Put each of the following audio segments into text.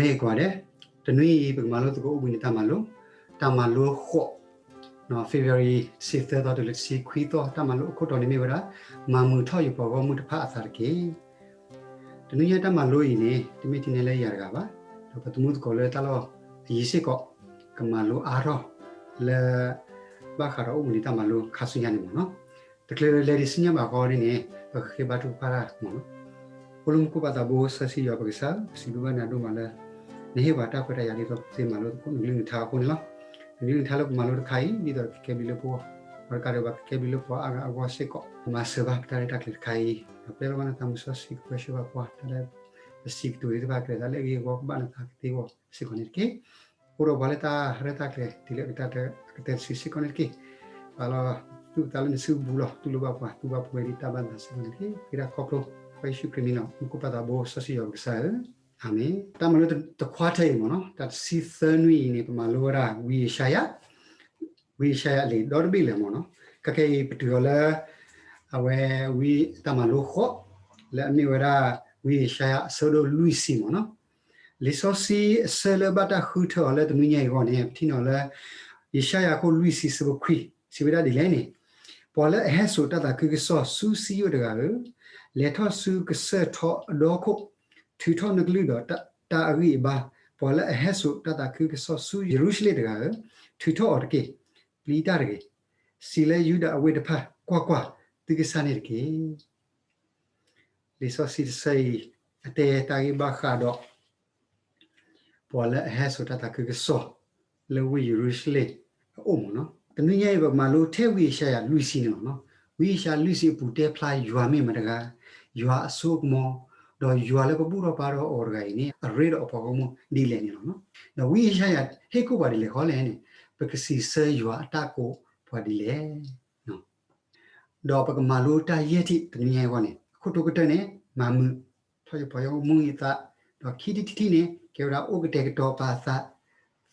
နံၤလၢကိးဂၤဒဲး, တနွံအံၤ ပကမၤလိသကိးအိၣ်ဘှံးနံၤတၢ်မၤလိ, တၢ်မၤလိဃိး, February တဆံသၢသီတုၤလၢတဆံခွံသီ, တၢ်မၤလိအခိၣ်တီန့ၣ်မ့ၢ်ဝဲဒၣ် မၤမုာ်ထီၣ်ယပှၤဂီၢ်မုၢ်တဖၣ်အသးတက့ၢ်. တနွံညါတၢ်မၤလိအံၤန့ၣ် တမ့ၢ်ထဲန့ၣ်လၢယၤတဂၤဘၣ်, ဒီးပသမူသကိးလၢတၢ်လီၢ်အယံၤစ့ၢ်ကီး ကမၤလိအါထီၣ်လၢ ဘၣ်ဃးဒီးအိၣ်ဘှံးနံၤတၢ်မၤလိခါဆူညါန့ၣ်မ့ၢ်နီၤ. တချုးလဲၤဒံးဆူညါဘၣ်ဃီန့ၣ်န့ၣ် ပကဃ့ဘါထုကဖၣ်တၢ်မ့ၢ်နီၤ. အိၣ်လၢမူခိၣ်ပၢ်သးဘိစီဆှံယွၤပကစၢ်, ပစံးဘျုးဘၣ်နၤဒိၣ်မးလၢ နဟ့ၣ်ပှၤတၢ်ခွဲးတၢ်ယာ်ဒ်သိးပသ့မၤလိသကိးနကလုၢ်နကထါအဃိန့ၣ်လီၤ. နကလုၢ်နကထါလၢပမၤလိတခါအံၤ ဒ်သိးကကဲဘျုးလၢပဂီၢ်, ဒီးတကးဒံးဘၣ်ကကဲဘျုးလၢပှၤအါဂၤအဂီၢ်စ့ၢ်ကီး, မၤစၢၤဘၣ်ပတၢ်ရဲၣ်တၢ်ကျဲၤတခါအံၤ, ဒီးပျဲလီၤဘၣ်နသးမုၢ်စီဆှံကပၢဆှၢဘၣ်ပှၤ, တၢ်လၢပစံးကတိၤသ့ၣ်တဖၣ်ကလဲၤသးလၢအဂ့ၤအဝါကဘၣ်နသးကသ့အဂီၢ်စ့ၢ်ကီးန့ၣ်တက့ၢ်. အိၣ်ဒီးပှၤလၢတၢ်ရဲၣ်တၢ်ကျဲၤတ့ၢ်လၢအကတၢၢ်တစုစ့ၢ်ကီးန့ၣ်တက့ၢ်. ပာ်လီၤသူၣ်ပသးလၢနစုပူၤလီၤ, တူၢ်လိာ်ဘၣ်ပှၤ, တူၢ်ဘၣ်ပဝဲဒ်တၢ်ဘၣ်နသးစ့ၢ်ကီးန့ၣ်တက့ၢ်. ဃ့တၢ်ခီဖျိ ပှၤယ့ၣ်ၡူးခရံာ်မံၤလီၤ. မူခိၣ်ပၢ်သးဘိစီဆှံယွၤပကစၢ်ဧၢ, အၤမ့ၣ်. တၢ်မၤလိတခွါထၢအံၤမ့ၢ်နီၤ, တၢ်တဆံသၢနွံအံၤန့ၣ် ပမၤလိဝဲဒၣ်ဝံယၡါယၤ, ဝံယၡါယၤလံာ်ဒီတဘ့ၣ်လၢာ်မ့ၢ်နီၤ. ခဲကနံၣ်အံၤ ပတုၤအီၤလၢ အဝဲ ဝံတၢ်မၤလိဃိး လၢအမ့ၢ်ဝဲဒၣ် ဝံယၡါယၤအဆၢဒိၣ်လွံၢ်ဆံမ့ၢ်နီၤ. လံာ်စီဆှံအဆၢလၢဘၣ်တၢ်ဃုထၢအီၤလၢတနွံညါအံၤအဂီၢ်န့ၣ် ပထံၣ်န့ၢ်အီၤလၢ ယၡါယၤခိၣ်လွံၢ်ဆံဆၢဖိခွံ စံးဝဲဒၣ်ဒ်လဲၣ်န့ၣ်, ပှၤလၢအဟဲစိာ်တၢ်သးခုကစီၣ်ဆူစံယိၣ်တဂၤဧၢ, လဲၤထီၣ်ဆူကစၢၢ်ထီအဒီခိၣ်, ထုးထီၣ်နကလုၢ်ဒီးတၢ်အဂံၢ်အဘါ, ပှၤလၢအဟဲစိာ်တၢ်သးခုကစီၣ်ဆူယရူၤၡလ့ၣ်တဂၤဧၢ, ထုးထီၣ်အီၤတက့ၢ်, ပျံၤတၢ်တဂ့ၤ. စံးလၢယူဒၤအဝ့ၢ်တဖၣ်, ကွၢ်ကွၢ်, သုကစၢ်န့ၣ်တက့ၢ်. လံာ်စီဆှံတဆၢအံၤ အတဲတၢ်ဂ့ၢ်ဘၣ်ဃးဒီး ပှၤလၢအဟဲစိာ်တၢ်သးခုကစီၣ် လၢဝ့ၢ်ယရူၤၡလ့ၣ်အအိၣ်မ့ၢ်နီၤ. တနွံညါအံၤ ပကမၤလိထဲဝံယၡါယၤလွံၢ်ဆံန့ၣ်လီၤနီၤ. ဝံယၡါယၤလွံၢ်ဆံအပူၤတဲဖျါယွၤမ့ၢ်မတၤတဂၤ, ယွၤအစိအကမီၤ, ဒီးယွၤလၢပဘူၣ်ထီၣ်ဘါထီၣ်အီၤတဂၤအံၤန့ၣ် အရ့ဒီးအပှၤဂီၢ်မုၢ်ဒ်လဲၣ်န့ၣ်လီၤနီၤ. ဒီးဝံယၡါယၤဟ့ၣ်ကူၣ်ပှၤဒ်လဲၣ်ဃီလဲၣ်န့ၣ် ပကစံးဆၢယွၤအတၢ်ကိးပှၤဒ်လဲၣ် ဒီးပကမၤလိတၢ်ယဲၢ်ထံၣ်တနွံညါအံၤအဂီၢ်န့ၣ် အခိၣ်တီကတၢၢ်န့ၣ် မၤမုာ်ထီၣ်ယပှၤဂီၢ်မုၢ်အသး, ဒီးခံထံၣ်တထံၣ်န့ၣ် ကဲဝဲဒၣ်အိၣ်ကတဲာ်ကတီၤပာ်အသး,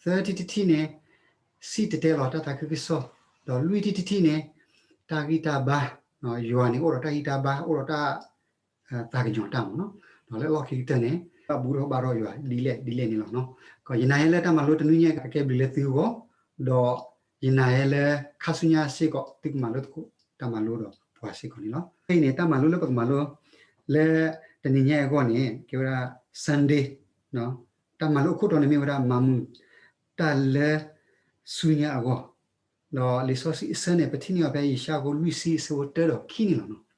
သၢထံၣ်တထံၣ်န့ၣ် စံၣ်တဲၤတဲလီၤတၢ်သးခုကစီၣ်, ဒီးလွံၢ်ထံၣ်တထံၣ်န့ၣ် တၢ်ဂံၢ်တၢ်ဘါ, ယွၤန့ၣ်အိၣ်ဒီးတၢ်ဂံၢ်တၢ်ဘါ အိၣ်ဒီးတၢ် သးကညီၤတၢ်မ့ၢ်နီၤ. ဒီးလၢအလီၢ်ခံကတၢၢ်န့ၣ် ဘၣ်ဘူၣ်ထီၣ်ဘါထီၣ်ယွၤဒ်လဲၣ်ဒ်လဲၣ်န့ၣ်လီၤနီၤ. ယနာ်ဟဲလၢတၢ်မၤလိတနွံညါအံၤ ကကဲဘျုးလၢသုဂီၢ်, ဒီးယနာ်ဟဲလၢခါဆူညါစ့ၢ်ကီး သုကမၤလိသကိးတၢ်မၤလိဒီးပှၤစ့ၢ်ကီးန့ၣ်လီၤ. ဖဲအံၤန့ၣ် တၢ်မၤလိလၢပကမၤလိ လၢတနံၤညါအံၤအဂီၢ်န့ၣ် ကဲဝဲဒၣ် Sunday တၢ်မၤလိအခိၣ်တီန့ၣ်မ့ၢ်ဝဲဒၣ် မၤမုာ်တၢ်လၢဆူညါအဂီၢ်, ဒီးလံာ်စီဆှံအဆၢန့ၣ် ပထံၣ်န့ၢ်အီၤဖဲယၡါယၤခိၣ်လွံၢ်ဆံအဆၢဖိတၢဒီးခံန့ၣ်လီၤနီၤ.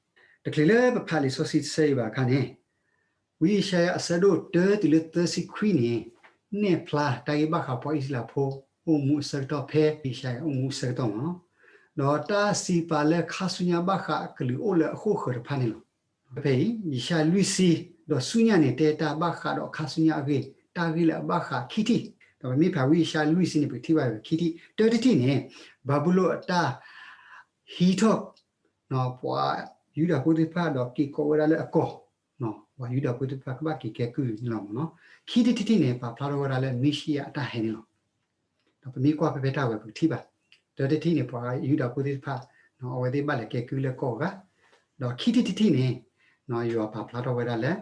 တချုးလၢပဖးလံာ်စီဆှံတဆၢအံၤဘၣ်အခါန့ၣ် ဝံယၡါယၤအဆၢဒိၣ်တၢတုၤလၢသၢဆံခွံန့ၣ် နဲၣ်ဖျါတၢ်ဂ့ၢ်ဘၣ်ဃးပှၤအံၣ်စရ့လးဖိ အိၣ်မူအဆၢကတီၢ်ဖဲဝံယၡါယၤအိၣ်မူအဆၢကတီၢ်မ့ၢ်နီၤ. ဒီးတၢ်စံးပာ်လၢခါဆူညါဘၣ်ဃးအကလုာ်အိၣ်လၢအဃိာ်ဃၢၤတဖၣ်န့ၣ်လီၤ. ဖဲအံၤ ယၡါယၤလွံၢ်ဆံ ဒီးဆူညါန့ၣ် တဲတၢ်ဘၣ်ဃးဒီးခါဆူညါအဂ့ၢ် တၢ်ဂ့ၢ်လၢအဘၣ်ဃးခံထံၣ်, ဒီးပမ့ၢ်ဖးဝံယၡါယၤလွံၢ်ဆံန့ၣ် ပကထံၣ်ဘၣ်ဝဲခံထံၣ်, တၢတထံၣ်န့ၣ် ဘၤဘူလိၣ်အတၢ် ဟံးထီၣ် ပှၤယူဒၤဖိသ့ၣ်တဖၣ်ဒီးက့ၤကိးဝဲဒၣ်လၢအကီၢ်, ပှၤယူဒၤဖိသ့ၣ်တဖၣ်ကဘၣ်က့ၤကဲကုၢ်န့ၣ်လီၤမ့ၢ်နီၤ. ခံထံၣ်တထံၣ်န့ၣ် ပာ်ဖျါထီၣ်ဝဲဒၣ်လၢမ့ၣ်ၡံအၤအတၢ်ဟဲန့ၣ်လီၤ. ဒီးပမ့ၢ်ကွၢ်ဖဲဖဲတၢ်ဝဲပကထံၣ်ဘၣ်, တၢတထံၣ်န့ၣ် ပှၤယူဒၤဖိသ့ၣ်တဖၣ် အဝဲသ့ၣ်ဘၣ်လဲၤကဲကုၢ်လၢကီၢ်အဂၤ, ဒီးခံထံၣ်တထံၣ်န့ၣ် ယွၤပာ်ဖျါထီၣ်ဝဲဒၣ်လၢ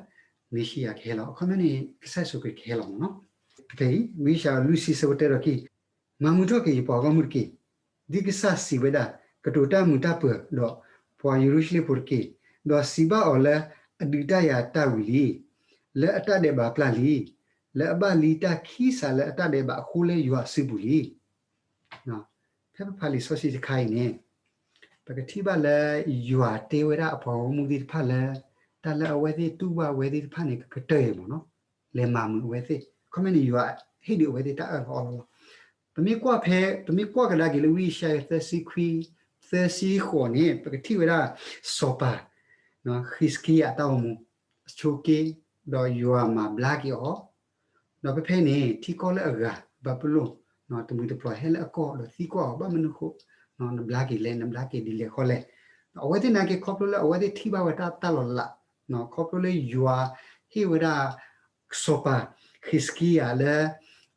မ့ၣ်ၡံအၤကဟဲလီၤ, အခီပညီန့ၣ် ကစၢ်ယ့ၣ်ၡူးခရံာ်ကဟဲလီၤမ့ၢ်နီၤ. ဖဲအံၤ ဝံယၡါယၤလွံၢ်ဆံဆၢဖိတၢဒီးခံ မၤမုာ်ထီၣ်က့ၤယပှၤဂီၢ်မုၢ်တက့ၢ်. ဒ်ကစၢ်စံးဝဲဒၣ်, ကတိၤတၢ်မုာ်တၢ်ပၢၤဒီးပှၤယရူၤၡလ့ၣ်ဖိတက့ၢ်. ဒီးစံးဘၣ်အီၤလၢအဒုးတၢ်ယၤတၢ်ဝံၤလံ, လၢအတၢ်ဒဲးဘးပျၢ်လံ, လၢအဘၣ်လံတၢ်ခံစးလၢအတၢ်ဒဲးဘးအဃိလၢယွၤအစုပူၤလံ. ဖဲပဖးလံာ်စီဆှံတခါအံၤန့ၣ် ပကထံၣ်ဘၣ်လၢယွၤတဲဝဲဒၣ်အပှၤဂီၢ်မုၢ်သ့ၣ်တဖၣ်လၢ တၢ်လၢအဝဲသ့ၣ်တူၢ်ဘၣ်ဝဲသ့ၣ်တဖၣ်န့ၣ် ကကတၢၢ်အံၤမ့ၢ်နီၤ, လဲၤမၤမုာ်အဝဲသ့ၣ်, ခီမ့ၢ်န့ၣ် ယွၤဟ့ၣ်ဒုးအဝဲသ့ၣ်တၢ်အၢၣ်လီၤအီလီၤလီၤ. ပမ့ၢ်ကွၢ်ဖဲ ပမ့ၢ်ကွၢ်ကဒါက့ၤလၢဝံယၡါယၤသၢဆံခွံ သၢဆံဃိးန့ၣ် ပကထံၣ်ဝဲဒၣ် စီၤပၤ ဃံးစကံယၤအတၢ်အိၣ်မူ အဆိက့ ဒီးယွၤမၤဘျါက့ၤအီၤ ဒီးဖဲဖဲန့ၣ် ထံကီၢ်လၢအဂၤ ဘၤဘူလိၣ် တမှံၤတပျီၤဟဲလၢအကီၢ်ဒီးသံကွၢ်အီၤ ဘၣ်မနုၤဃိ နဘျါက့ၤလဲၣ် နဘျါက့ၤဒ်လဲၣ်ဃီလဲၣ်. အဝဲသ့ၣ်နာ်က့ ခီဖျိလၢအဝဲသ့ၣ်ထံၣ်ဘၣ်ဝဲဒၣ်တၢ်လီၤလး ခီဖျိလၢယွၤဟ့ၣ်ဝဲဒၣ် စီၤပၤဃံးစကံယၤလၢ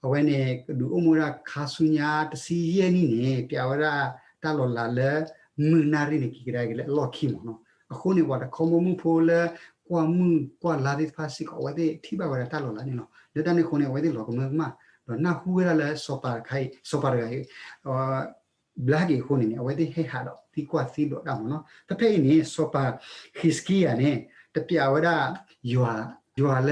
အဝဲန့ၣ် ကဒုးအိၣ်မူဝဲဒၣ်ခါဆူညါတဆံယဲၢ်နံၣ်န့ၣ် ပျးဝဲဒၣ်တၢ်လီၤလးလၢ မုၢ်နၣ်ရံၣ်န့ၣ် က့ၤကဒါက့ၤလၢအလီၢ်ခံမ့ၢ်နီၤ. အဃိန့ၣ် ပှၤတခီဘီမုၢ်ဖိလၢ ကွၢ်မုၢ်ကွၢ်လါသ့ၣ်တဖၣ်စ့ၢ်ကီး အဝဲသ့ၣ်ထံၣ်ဘၣ်ဝဲဒၣ်တၢ်လီၤလးန့ၣ်လီၤ. လၢတၢ်န့ၣ်အဃိန့ၣ် အဝဲသ့ၣ်လီၤကမၢကမၣ် ဒီးနၢ်ဟူဝဲဒၣ်လၢစီၤပၤတခါအံၤ စီၤပၤတဂၤအံၤ ဘျါက့ၤအဃိန့ၣ်န့ၣ် အဝဲသ့ၣ်ဟဲဟးဒီးသံကွၢ်သံဒိးတၢ်မ့ၢ်နီၤ. ဖဲဖဲအံၤန့ၣ် စီၤပၤဟံးစကံယၤန့ၣ် တပျးဝဲဒၣ် ယွၤ ယွၤလ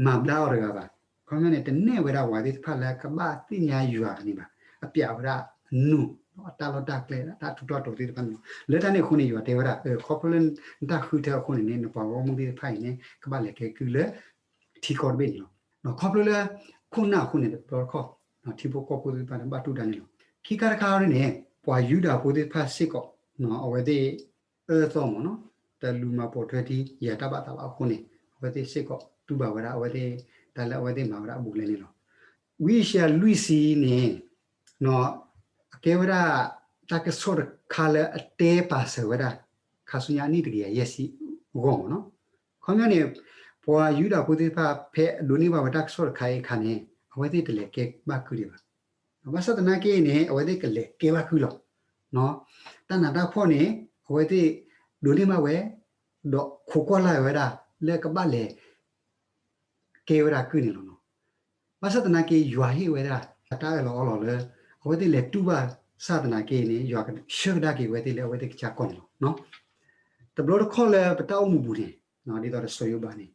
ၢမၤဘျါအီၤတဂၤဘၣ်. ခီပညီန့ၣ် တနဲၣ်ဝဲဒၣ်ပှၤသ့ၣ်တဖၣ်လၢကဘၣ်သ့ၣ်ညါယွၤန့ၣ်ဘၣ်. အပျးဝဲဒၣ်အနူၢ် အတၢ်လီၢ်တၢ်ကျဲ တၢ်ထူးတၢ်တီၤသ့ၣ်တဖၣ်န့ၣ်လီၤ. လၢတၢ်န့ၣ်အဃိန့ၣ် ယွၤတဲဝဲဒၣ် ခီဖျိလၢနတၢ်ဃုထၢအဃိန့ၣ်န့ၣ် နပှၤဂီၢ်မုၢ်သ့ၣ်တဖၣ်အံၤန့ၣ် ကဘၣ်လဲၤကဲကုၢ်လၢ ထံကီၢ်တဘ့ၣ်န့ၣ်လီၤ. ခီဖျိလၢခိၣ်နၢ်အဃိန့ၣ် တဘျီတခီၣ် ထံဖိကီၢ်ဖိသ့ၣ်တဖၣ်န့ၣ် ဘၣ်တူၢ်တၢ်န့ၣ်လီၤ. ခံခါတခါန့ၣ် ပှၤယူဒၤဖိသ့ၣ်တဖၣ်စ့ၢ်ကီး အဝဲသ့ၣ်အၢသီမ့ၢ်နီၤ တလူၤမၤပိာ်ထွဲထံ ယၤတၢ်ဘၣ်သးဘၣ်အဃိန့ၣ် အဝဲသ့ၣ်စ့ၢ်ကီးတူၢ်ဘၣ်ဝဲဒၣ်အဝဲသ့ၣ် တၢ်လၢအဝဲသ့ၣ်မၤဝဲဒၣ်အဘူးအလဲန့ၣ်လီၤ. ဝံယၡါယၤလွံၢ်ဆံန့ၣ် အကဲဝဲဒၣ်တၢ်ကစီၣ်တခါလၢအတဲပာ်စၢၤဝဲဒၣ် ခါဆူညါအနံၣ်တကယၤယဲၢ်ဆံအဂီၢ်မ့ၢ်နီၤ. ခီပညီန့ၣ် ပှၤယူဒၤဖိသ့ၣ်တဖၣ် ဖဲအဒိးန့ၢ်ဘၣ်ဝဲတၢ်ကစီၣ်တခါအံၤအခါန့ၣ် အဝဲသ့ၣ်တလဲၤကဲဘၣ်ကုၢ်ဒံးဘၣ်. ဘၣ်ဆၣ်သနာ်က့န့ၣ် အဝဲသ့ၣ်ကလဲၤကဲဘၣ်ကုၢ်လီၤ. တၢ်နးတၢ်ဖှီၣ်န့ၣ် အဝဲသ့ၣ်ဒိးန့ၢ်ဘၣ်ဝဲ ဒီးခိးကွၢ်လၢ်ဝဲဒၣ် လၢကဘၣ်လဲၤ ကဲဝဲဒၣ်ကုၢ်န့ၣ်လီၤ. ဘၣ်ဆၣ်သနာ်က့ ယွၤဟ့ၣ်ဝဲဒၣ် အတၢ်အၢၣ်လီၤအီလီၤလၢ အဝဲသ့ၣ်လဲၤတူၢ်ဘၣ်ဆၣ်သနာ်က့န့ၣ် ယွၤကဆှၢကဒါက့ၤဝဲသ့ၣ်လၢအဝဲသ့ၣ်ကစၢ်ကီၢ်န့ၣ်လီၤ. တဘျီတခီၣ်လၢပတၢ်အိၣ်မူပူၤန့ၣ် ဒ်သိးဒီးစီၤယိၤဘးန့ၣ်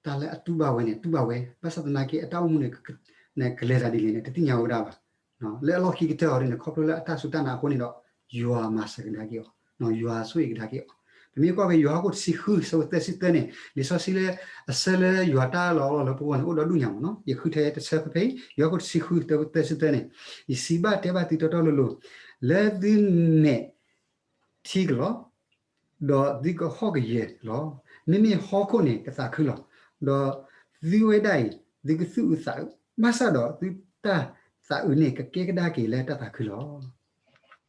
တၢ်လၢအတူၢ်ဘၣ်ဝဲန့ၣ် တူၢ်ဘၣ်ဝဲ ဘၣ်ဆၣ်သနာ်က့ အတၢ်အိၣ်မူန့ၣ် ကလဲၤသးဒ်လဲၣ်န့ၣ် တသ့ၣ်ညါဝဲဒၣ်ဘၣ်. လၢအလီၢ်ခံကတၢၢ်အီၤဒ်န့ၣ် ခီဖျိလၢအတၢ်စူၢ်တၢ်နာ်အဃိန့ၣ်ဒီး ယွၤမၤစၢၤကဒါက့ၤအီၤ, ယွၤဆိၣ်ဂ့ၤကဒါက့ၤအီၤ. ပမ့ၢ်ကွၢ်ဖဲယိၤဟၣ်ခိၣ်တဆံဃု ဆၢဖိသၢဆံသၢန့ၣ် လံာ်စီဆှံလၢ အဆၢလၢယွၤတၢ်အၢၣ်လီၤအီလီၤလၢပဂီၢ်န့ၣ် အိၣ်ဒီဒူၣ်ညါမ့ၢ်နီၤ. ယဃုထၢတဆၢဖဲဖဲအံၤ ယိၤဟၣ်ခိၣ်တဆံဃု ဆၢဖိသၢဆံသၢန့ၣ်, ယစံးဘၣ်တဲဘၣ်သုတီတီလိၤလိၤ, လၢသုမဲာ်ထံကလီၤ ဒီးသုကဟီၣ်ကယဲၢ်လီၤ. မ့မ့ၢ်ဟီၣ်ခိၣ်န့ၣ်ကသးခုလီၤ. ဒီးသုဝဲဒၣ်အံၤ သုကသူၣ်အုးသးအုး, ဘၣ်ဆၣ်ဒီးသုတၢ်သးအုးန့ၣ် ကကဲကဒါက့ၤလၢတၢ်သးခုလီၤ.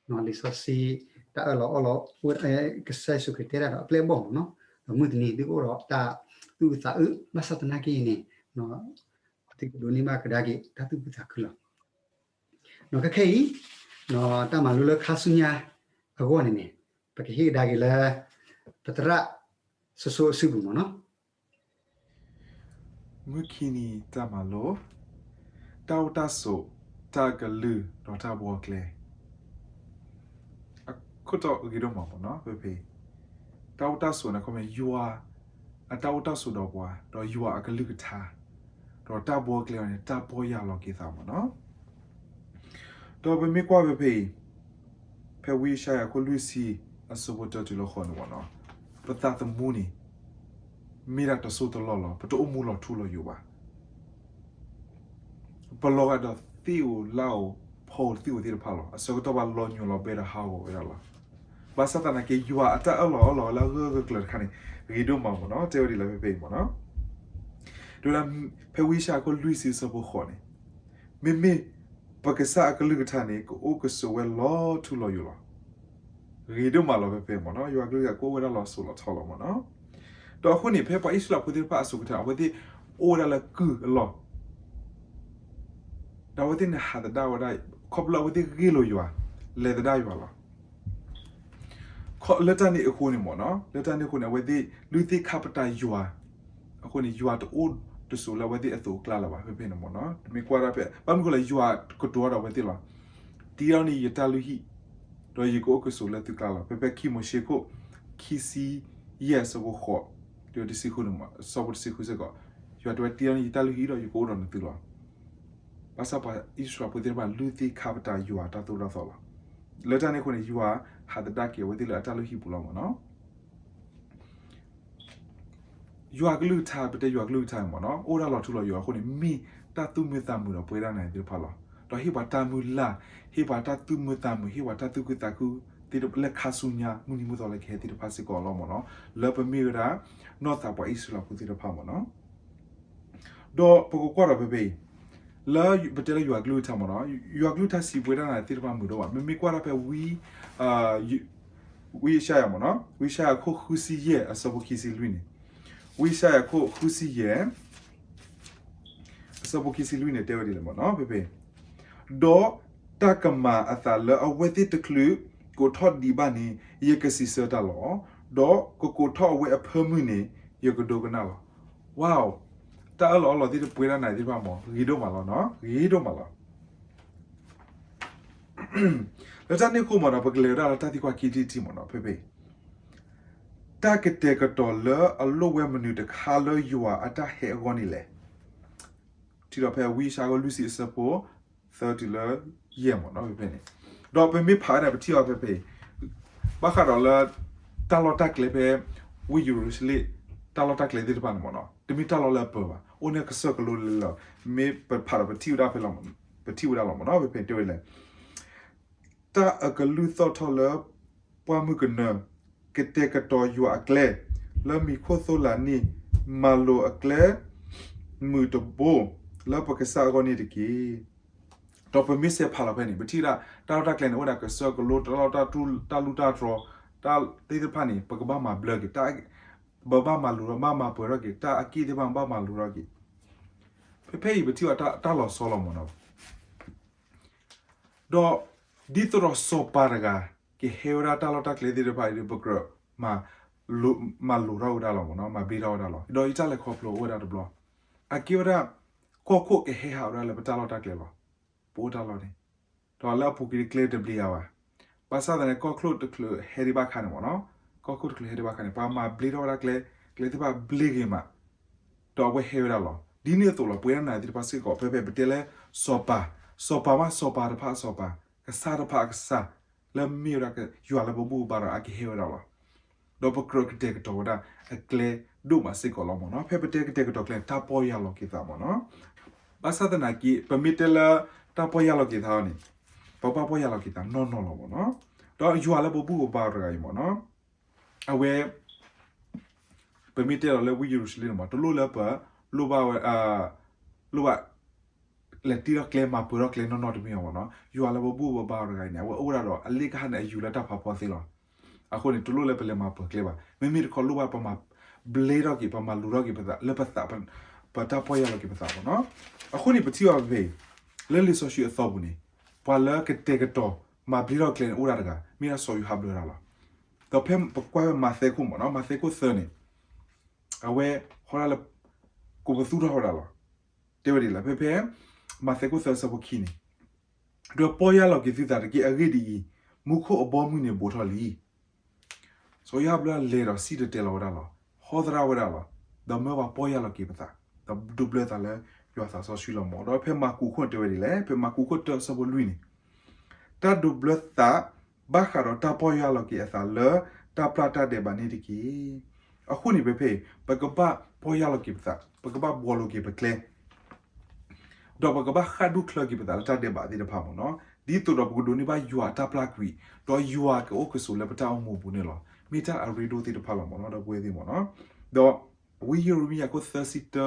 လံာ်စီဆှံတၢ်အၢၣ်လီၤအီလီၤ ကစၢ်ယ့ၣ်ၡူးခရံာ်တဲဒၣ်ဒီးအပျဲၢ်အဘီၣ်မ့ၢ်နီၤ, ဒီးမုၢ်တနံၤသုကအိၣ်ဒီးတၢ်သူၣ်အုးသးအုး, ဘၣ်ဆၣ်သနာ်က့န့ၣ် သုကဒိးန့ၢ်ဘၣ်ကဒါက့ၤတၢ်သူၣ်အုးသးအုးလီၤ. ခဲခဲအံၤ တၢ်မၤလိလၢခါဆူညါအဂီၢ်န့ၣ်န့ၣ် ပကဟ့ၣ်ကဒါက့ၤလၢ ပသရၣ်စိၤစိၤအစုပူၤမ့ၢ်နီၤ. မုၢ်ခံနံၤတၢ်မၤလိ, တၢ်အိၣ်တၢ်ဆိး, တၢ်ကလုၢ်ဒီးတၢ်ဘှီကျဲ. အခိၣ်တီဂ့ၤဒိၣ်မးမ့ၢ်နီၤ ဖဲဖဲ တၢ်အိၣ်တၢ်ဆိးန့ၣ် ခီမ့ၢ်ယွၤအတၢ်အိၣ်တၢ်ဆိးဒီးပှၤ, ဒီးယွၤအကလုၢ်ကထါ, ဒီးတၢ်ဘှီကျဲအီၤန့ၣ် တၢ်ပီၢ်ယၢ်လီၤက့ၤသးမ့ၢ်နီၤ. ဒီးပမ့ၢ်ကွၢ်ဖဲဖဲအံၤ, ဖဲဝံယၡါယၤခိၣ်လွံၢ်ဆံ အဆၢဖိတၢတုၤလၢဃိးန့ၣ်မ့ၢ်နီၤ, ပသးသမူန့ၣ် မ့ၢ်ဒၣ်တစိၢ်တလီၢ်လီၤ. ပတအိၣ်မူလီၤထူလီၤယိာ်ဘၣ်. ပလီၤဂာ်ဒီးသ့ၣ်ဧိၤလၣ်ဧိၤဖီဧိၤသံၣ်ဧိၤသ့ၣ်တဖၣ်လီၤ. အဆၢကတီၢ်ဘၣ်လီၤညိးလီၤဘဲဒီးဟးဂီၤဝဲဒၣ်လီၤ. ဘၣ်ဆၣ်သနာ်က့ ယွၤအတၢ်အၢၣ်လီၤအီလီၤလၢအဂၢၢ်ဂၢၢ်ကျၢၤတခါန့ၣ် ဂ့ၤဒိၣ်မးမ့ၢ်နီၤ, တဲဝဲဒ်လဲၣ်ဖဲဖဲအံၤမ့ၢ်နီၤ. တဲဝဲဒၣ် ဖဲဝံယၡါယၤခိၣ်လွံၢ်ဆံအဆၢဖိဃိးန့ၣ်, မ့မ့ၢ်ပကစၢ်အကလုၢ်ကထါန့ၣ် ကအိၣ်ကဆိးဝဲလီၤထူလီၤယိာ်လီၤ. ဂ့ၤဒိၣ်မးလီၤဖဲဖဲမ့ၢ်နီၤ, ယွၤကလုၢ်ကထါကအိၣ်ဝဲဒၣ်လီၤစိၤလီၤထီလီၤမ့ၢ်နီၤ. ဒီးအဃိန့ၣ် ဖဲပှၤအံၣ်စရ့လးဖိသ့ၣ်တဖၣ်အစိၤကထါ အဝဲသ့ၣ်အိၣ်ဝဲဒၣ်လၢကုၢ်အလီၢ် ဒီးအဝဲသ့ၣ်န့ၣ်ဟးသဒၣ်ဝဲဒၣ် ခီဖျိအဝဲသ့ၣ်ဂ့ၢ်လိာ်ယွၤ, လဲၤသဒၣ်ယွၤလီၤ. လၢတၢ်န့ၣ်အဃိန့ၣ်မ့ၢ်နီၤ, လၢတၢ်န့ၣ်အဃိန့ၣ် အဝဲသ့ၣ်လုၢ်သ့ၣ်ခါပတာ်ယွၤ, အဃိန့ၣ် ယွၤတအိၣ်တဆိးလၢအဝဲသ့ၣ်အသိးအကျါလၢၤဘၣ် ဖဲဖဲန့ၣ်မ့ၢ်နီၤ. တမ့ၢ်ကွၢ်ဒၣ်ဖဲ ဘၣ်မနုၤအဃိလဲၣ် ယွၤကတိၤဒီးအဝဲသ့ၣ်လီၤ. တ့ထီၣ်န့ၢ်ယတၢ်လုၢ်ဟံၣ်, ဒီးယကအိၣ်ကဆိးလၢသုကျါလီၤ. ဖဲဖဲခံမိၤၡ့ခိၣ် ခံဆံယဲၢ်အဆၢဖိဃိး တုၤတဆံဃုန့ၣ်မ့ၢ် အဆၢဖိတဆံဃုစ့ၢ်ကီး, ယွၤတဲဝဲတ့ထီၣ်န့ၢ်ယတၢ်လုၢ်ဟံၣ်ဒီးယကအိၣ်ဒီးနသုလီၤ. ဘၣ်ဆၣ်ပှၤအံၣ်စရ့လးဖိသ့ၣ်တဖၣ်လုၢ်သ့ၣ်ခါပတာ်ယွၤတၢ်သိၣ်တၢ်သီလီၤ. လၢတၢ်န့ၣ်အဃိန့ၣ် ယွၤဟးသဒၣ်က့ၤအဝဲသ့ၣ်လၢအတၢ်လုၢ်ဟံၣ်ပူၤလီၤမ့ၢ်နီၤ. ယွၤကလုၢ်ကထါ ပတဲယွၤကလုၢ်ကထါမ့ၢ်နီၤ အိၣ်ဒၣ်လီၤထူလီၤယိာ်အဃိန့ၣ် မ့ၢ်တၢ်သူၣ်မုာ်သးမုာ်ဒီးပဝဲဒၣ်နၤသ့ၣ်တဖၣ်လီၤ. ဒီးဟ့ၣ်ပှၤတၢ်မုၢ်လၢ်, ဟ့ၣ်ပှၤတၢ်သူၣ်မုာ်သးမုာ်, ဟ့ၣ်ပှၤတၢ်သူၣ်ခုသးခုသ့ၣ်တဖၣ်လၢခါဆူညါ မုၢ်နံၤမုၢ်သီလၢကဟဲသ့ၣ်တဖၣ်စ့ၢ်ကီးလီၤမ့ၢ်နီၤ. လၢပမ့ၢ်ဝဲဒၣ် နီၢ်သးပှၤအံၣ်စရ့လးဖိသ့ၣ်တဖၣ်မ့ၢ်နီၤ. ဒီးပကကွၢ်ဒီးဖဲဖဲအံၤ လၢပတဲလၢယွၤကလုၢ်ကထါမ့ၢ်နီၤ, ယွၤကလုၢ်ကထါစံးပဝဲဒၣ်နၤသ့ၣ်တဖၣ်မုာ်ဒိၣ်ဘၣ်. မ့မ့ၢ်ကွၢ်ဒၣ်ဖဲဝံ ဝံယၡါယၤမ့ၢ်နီၤ, ဝံယၡါယၤခိၣ်ဃုဆံယဲၢ် အဆၢဖိခံဆံလွံၢ်န့ၣ်, ဝံယၡါယၤခိၣ်ဃုဆံယဲၢ် အဆၢဖိခံဆံလွံၢ်န့ၣ် တဲဝဲဒ်လဲၣ်မ့ၢ်နီၤ ဖဲဖဲ, ဒီးတၢ်ကမၤအသးလၢအဝဲသ့ၣ်တချုးကိးထီၣ်ဒံးဘၣ်န့ၣ် ယကစံးဆၢတၢ်လီၤ. ဒီးကကိးထီၣ်အဝဲအဖၢမုၢ်န့ၣ် ယကဒိကနၣ်လီၤ. Wow, တၢ်အၢၣ်လီၤအီလီၤသ့ၣ်တဖၣ်ပဝဲဒၣ်နၤသ့ၣ်တဖၣ်မ့ၢ် ဂ့ၤဒိၣ်မးလီၤနီၤ, ဂ့ၤဒိၣ်မးလီၤ. လၢတၢ်န့ၣ်အဃိမ့ၢ်နီၤ ပကလဲၤဝဲဒၣ်လၢတၢ်သံကွၢ်ခံထံၣ်တထံၣ်မ့ၢ်နီၤ ဖဲဖဲအံၤ, တၢ်ကတဲာ်ကတီၤလၢအလိၣ်ဝဲမနုၤတခါလၢယွၤအတၢ်ဟဲအဂီၢ်န့ၣ်လဲၣ်. ထံၣ်ဒီးဖဲဝံယၡါယၤအခိၣ်လွံၢ်ဆံအဆၢဖိ သၢတုၤလၢယဲၢ်မ့ၢ်နီၤ ဖဲဖဲန့ၣ်, ဒီးပမ့ၢ်ဖးဝဲဒၣ်ပထံၣ်အီၤဖဲဖဲအံၤ, ဘၣ်ဃးဒီးလၢ တၢ်လီၢ်တၢ်ကျဲဖဲ ဝ့ၢ်ယရူၤၡလ့ၣ် တၢ်လီၢ်တၢ်ကျဲသ့ၣ်တဖၣ်န့ၣ်မ့ၢ်နီၤ တမ့ၢ်တၢ်လီၢ်လၢအပၢၤဘၣ်, အိၣ်န့ၢ်ကစၢၢ်ကလိလၢလၢ, မ့ၢ်ပဖးဒီးပထံၣ်ဝဲဒၣ်ဖဲလီၤ, ပထံၣ်ဝဲဒၣ်လီၤမ့ၢ်နီၤ ဖဲဖဲတဲဝဲလဲၣ် တၢ်အကလုၢ်သီၣ်ထီၣ်လၢ ပှၢ်မုၢ်ကနၢ, ကတဲာ်ကတီၤယွၤအကျဲ, လၢမံၤခိၣ်သိလးနံၣ်, မၤလိာ်အကျဲ မုာ်တဘိ လၢပကစၢ်အဂီၢ်န့ၣ်တက့ၢ်. ဒီးပမ့ၢ်စဲးဖးလီၤဖဲန့ၣ် ပထံၣ်ဝဲဒၣ် တၢ်လီၢ်တၢ်ကျဲန့ၣ် အိၣ်ဝဲဒၣ်ကစၢၢ်ကလိ တၢ်လီၢ်တၢ် တၢ်လူၢ်တၢ်တြီၤ တၢ်သ့ၣ်တဖၣ်န့ၣ် ပကဘၣ်မၤဘျၢက့ၤ, ပဘၣ်မၤလိၤထီၣ် ဘၣ်မၤပှဲၤထီၣ်က့ၤ တၢ်အက့ၢ်သ့ၣ်တဖၣ် ဘၣ်မၤလိၤထီၣ်က့ၤ. ဖဲဖဲအံၤ ပထံၣ်ဝဲတၢ်လီၤဆီလီၤမ့ၢ်နီၤ ဒီး ဒ်သိးဒီးစီၤပၤတဂၤ ကဟဲဝဲဒၣ်တၢ်လီၢ်တၢ်ကျဲသ့ၣ်တဖၣ်အံၤဒီး ပကြၢး မၤလိၤထီၣ်ဝဲဒၣ်လီၤမ့ၢ်နီၤ, မၤဘျ့ထီၣ်ဝဲဒၣ်လီၤ. ဒီးယတၢ်လဲၤခီဖျိအိၣ်ဝဲဒၣ်တဘျီ, အကဲဝဲဒၣ် ကီၢ်ခိၣ်ကဟဲဟးဝဲဒၣ်လၢပတၢ်လီၢ်တၢ်ကျဲလီၤ. ပအိၣ်တၢ်လီၢ်န့ၣ်, ဒီးလၢအပူၤကွံာ်ကျဲတဘျ့ဧါဘၣ်. ဘၣ်ဆၣ်သနာ်က့ ကီၢ်ခိၣ်တချုးဟဲဒံးဘၣ်အခါန့ၣ်မ့ၢ်နီၤ, ကီၢ်ခိၣ်တချုးဟဲဒံးဘၣ်အခါန့ၣ် ပှၤမၤဘျ့ထီၣ်ဝဲဒၣ်ကျဲ, ကျဲသ့ၣ်တဖၣ်ဘျ့ဂ့ၤမး ဒီးအဝဲဟဲဝဲဒၣ်လီၤ. ဒ်န့ၣ်အသိးလီၤ ပဝဲဒၣ်နၤသ့ၣ်တဖၣ်စ့ၢ်ကီး ဖဲဖဲပတဲလၢ စီၤပၤ, စီၤပၤမး စီၤပၤတဖၣ်အစီၤပၤ, ကစၢ်တဖၣ်အကစၢ်, လၢမ့ၢ်ဝဲဒၣ်ယွၤလၢပဘူၣ်ပဘါဒီးအကဟဲဝဲဒၣ်လီၤ. ဒီးပကြၢးကတဲာ်ကတီၤဝဲဒၣ်အကျဲဒိၣ်မးစ့ၢ်ကီးလီၤမ့ၢ်နီၤ. ဖဲပတဲကတဲာ်ကတီၤကျဲန့ၣ် တၢ်ပီၢ်ယၢ်လီၤက့ၤသးမ့ၢ်နီၤ. ဘၣ်ဆၣ်သနာ်က့ ပမ့ၢ်တဲလၢ တၢ်ပီၢ်ယၢ်လီၤက့ၤသးန့ၣ် ပဘၣ်ပီၢ်ယၢ်လီၤက့ၤသးနီၢ်နီၢ်လီၤမ့ၢ်နီၤ. ဒီးယွၤလၢပဘူၣ်ပဘါတဂၤအံၤမ့ၢ်နီၤ အဝဲ ပမ့ၢ်တဲလီၤလၢဝ့ၢ်ယရူၤၡလ့ၣ်န့ၣ်မ့ၢ် တလိၣ်လၢပ လိၣ်ဘၣ်ဝဲ လိၣ်ဘၣ် လဲၤတ့ထီၣ်ကျဲ မၤပှဲၤထီၣ်ကျဲနီၢ်နီၢ်တမ့ၢ်ဘၣ်မ့ၢ်နီၤ. ယွၤလၢပဘူၣ်ပဘါတဂၤအံၤန့ၣ် အဝဲအိၣ်ဝဲဒၣ်ဒီးအလ့ၣ်ကဟၣ်န့ၣ် အယူၤလၢတၢ်ဖးဖီသ့လီၤ. အဃိန့ၣ် တလိၣ်လၢပလဲၤမၤပှဲၤကျဲဘၣ်. မ့မ့ၢ်တခီလိၣ်ဘၣ်ပမၤဘျ့ထီၣ်က့ၤ ပမၤလိၤထီၣ်က့ၤပသး လၢပသး ပတၢ်ပီၢ်ယၢ်လီၤက့ၤပသးမ့ၢ်နီၤ. အဃိန့ၣ်ပထံၣ်ဘၣ်ဖဲ လၢလံာ်စီဆှံအသီပူၤန့ၣ် ပှၤလၢကတဲာ်ကတီၤမၤဘျ့ထီၣ်ကျဲန့ၣ် အိၣ်ဒၣ်တဂၤ မ့ၢ်ဒၣ်စီၤယိၤဟၣ်ဘျၢတၢ်လီၤ. ဒီးဖဲပကွၢ်ဖဲမးသဲခိၣ်မ့ၢ်နီၤ မးသဲခိၣ်သၢန့ၣ် အဝဲ ဟီဒၣ်လၢ ကိးပသူထီၣ်ဝဲဒၣ်လီၤ. တဲဝဲဒ်လဲၣ် ဖဲဖဲ မးသဲခိၣ်သၢဆၢဖိခံန့ၣ် ဒီးပီၢ်ယၢ်လီၤက့ၤသုသးတက့ၢ်. အဂ့ၢ်ဒ်အံၤ, မူခိၣ်အဘီအမုၢ်န့ၣ်ဘိးထီၣ်လံ. စီၤယိၤဟၣ်ဘျၢလဲၤဒီးစံၣ်တဲၤတဲလီၤဝဲဒၣ်လီၤ. ဟီသရၣ်ဝဲဒၣ်လီၤ. ဒီးမၢပှၤပီၢ်ယၢ်လီၤက့ၤပသး, ဒီးဒိးဘျၢသးလၢယွၤသးစီဆှံလီၤမ့ၢ်. ဒီးဖဲမၢကူးခိၣ်တဲဝဲဒ်လဲၣ်, ဖဲမၢကူးခိၣ်တၢအဆၢဖိလွံၢ်န့ၣ် တၢ်ဒိးဘျၢသး ဘၣ်ဃးဒီးတၢ်ပီၢ်ယၢ်လီၤက့ၤအသးလၢ တၢ်ပျၢ်တၢ်ဒဲးဘးန့ၣ်တက့ၢ်. အဃိန့ၣ် ဖဲဖဲအံၤ ပကဘၣ်ပီၢ်ယၢ်လီၤက့ၤပသး, ပကဘၣ်ဘှီလိၤက့ၤပကျဲ ဒီးပကဘၣ်ဃၣ်ဒူၣ်ချၢက့ၤပသးလၢတၢ်ဒဲးဘးသ့ၣ်တဖၣ်မ့ၢ်နီၤ, ဒ်သိးဒီးပကဒိးန့ၢ်ဘၣ်ယွၤအတၢ်ပျၢ်ကွံာ်, ဒီးယွၤကအိၣ်ကဆိးလၢပတၢ်အိၣ်မူအပူၤန့ၣ်လီၤ. မ့ၢ်တၢ်အရ့ဒိၣ်သ့ၣ်တဖၣ်လီၤမ့ၢ်နီၤ, ဒီပုၢ်ဝဲၢ်သ့ၣ်မ့ၢ်နီၤ. ဒီးဝံယံးရမံယၤခိၣ်သၢဆံတၢ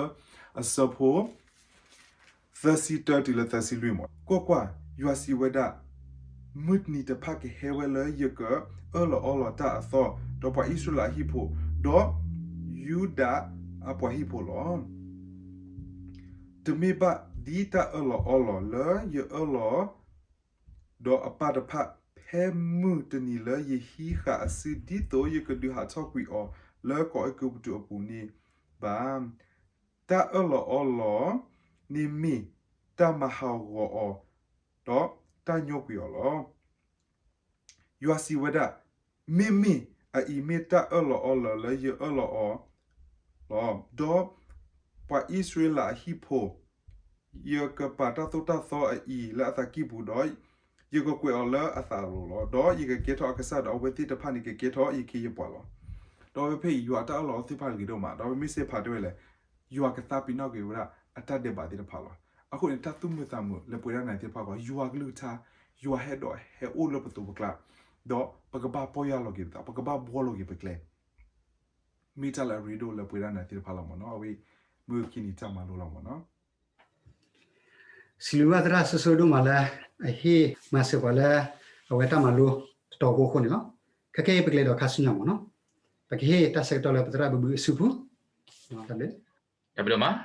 အဆၢဖိ သၢဆံတၢတုၤလၢသၢဆံလွံၢ်မ့ၢ်, ကွၢ်ကွၢ်, ယွၤစံးဝဲဒၣ်, မုၢ်တနံၤတဖၣ်ကဟဲဝဲလၢယကအၢၣ်လီၤအီလီၤတၢ်အသီ, ဒီးပှၤအံၣ်စရ့လးအဟံၣ်ဖိ, ဒီးယူဒၤအပှၤဟံၣ်ဖိလီၤ. တမ့ၢ်ဘၣ်ဒ်တၢ်အၢၣ်လီၤအီလီၤလၢယအၢၣ်လီၤ ဒီးအပၢ်တဖၣ် ဖဲမုၢ်တနံၤလၢယဟံးဃာ်အစု ဒ်သိးယကဒုးဟးထီၣ်ကွံာ်အီၤလၢကီၢ်အဲၤကူပတူးအပူၤန့ၣ်ဘၣ်. တၢ်အၢၣ်လီၤအီလီၤန့ၣ်မ့ၢ်တၢ်မၤဟးဂီၤအီၤ, ဒီးတၢ်ညိကွံာ်အီၤလီၤ. ယွၤစံးဝဲဒၣ်, မ့မ့ၢ်အအံၤမ့ၢ်တၢ်အၢၣ်လီၤအီလီၤလၢယအၢၣ်လီၤအီၤ လီၤ. ဒီးပှၤအံၣ်စရ့လးအဟံၣ်ဖိ, ယကပာ်တၢ်သိၣ်တၢ်သီအအံၤလၢအသးကံၢ်ပူၤ, ဒီးယကကွဲးအီၤလၢအသးအလိၤလီၤ. ဒီးယကကဲထီၣ်အကစၢ်, ဒီးအဝဲသ့ၣ်တဖၣ်န့ၣ်ကကဲထီၣ်ယခ့ယပှၤလီၤ. ဒီးဖဲဖဲအံၤ ယွၤအတၢ်အၢၣ်လီၤအီသ့ၣ်တဖၣ်ဂ့ၤဒိၣ်မး, ဒီးပမ့ၢ်စဲးဖးတဲဝဲလဲၣ်, ယွၤကသးပ့ၤနီၣ်က့ၤဝဲဒၣ်အတၢ်ဒဲးဘးသ့ၣ်တဖၣ်လီၤ. အဃိန့ၣ် တၢ်သူၣ်မုာ်သးမုာ်လၢပဝဲဒၣ်နၤသ့ၣ်တဖၣ်ကီး ယွၤကလုၢ်ကထါ, ယွၤဟဲဒီးဟဲအိၣ်လၢပသိးပကျါ, ဒီးပကဘၣ်ပီၢ်ယၢ်လီၤက့ၤပသး, ပကဘၣ်ဘှီလိာ်က့ၤပကျဲ မ့ၢ်တၢ်လၢအရ့ဒိၣ်လၢပဝဲဒၣ်နၤသ့ၣ်တဖၣ်လီၤမ့ၢ်နီၤ. အဝဲမုၢ်ခံနံၤတၢ်မၤလိလီၤမ့ၢ်နီၤ. စံးဘျုးဘၣ်သရၣ်စိၤစိၤဒိၣ်မးလၢ အဟ့ၣ်မၤစၢၤပှၤလၢ အဝဲတၢ်မၤလိတတီၤဖိအဃိန့ၣ်လီၤ. ခဲကနံၣ်အံၤပကလဲၤဒီးခါဆူညါမ့ၢ်နီၤ. ပကဟ့ၣ်တၢ်ဆၢကတီၢ်လၢပသရၣ်ဘုဘုအစုပူၤ, တၢ်ဘျုး တၢ်ဘျုးဒိၣ်မး,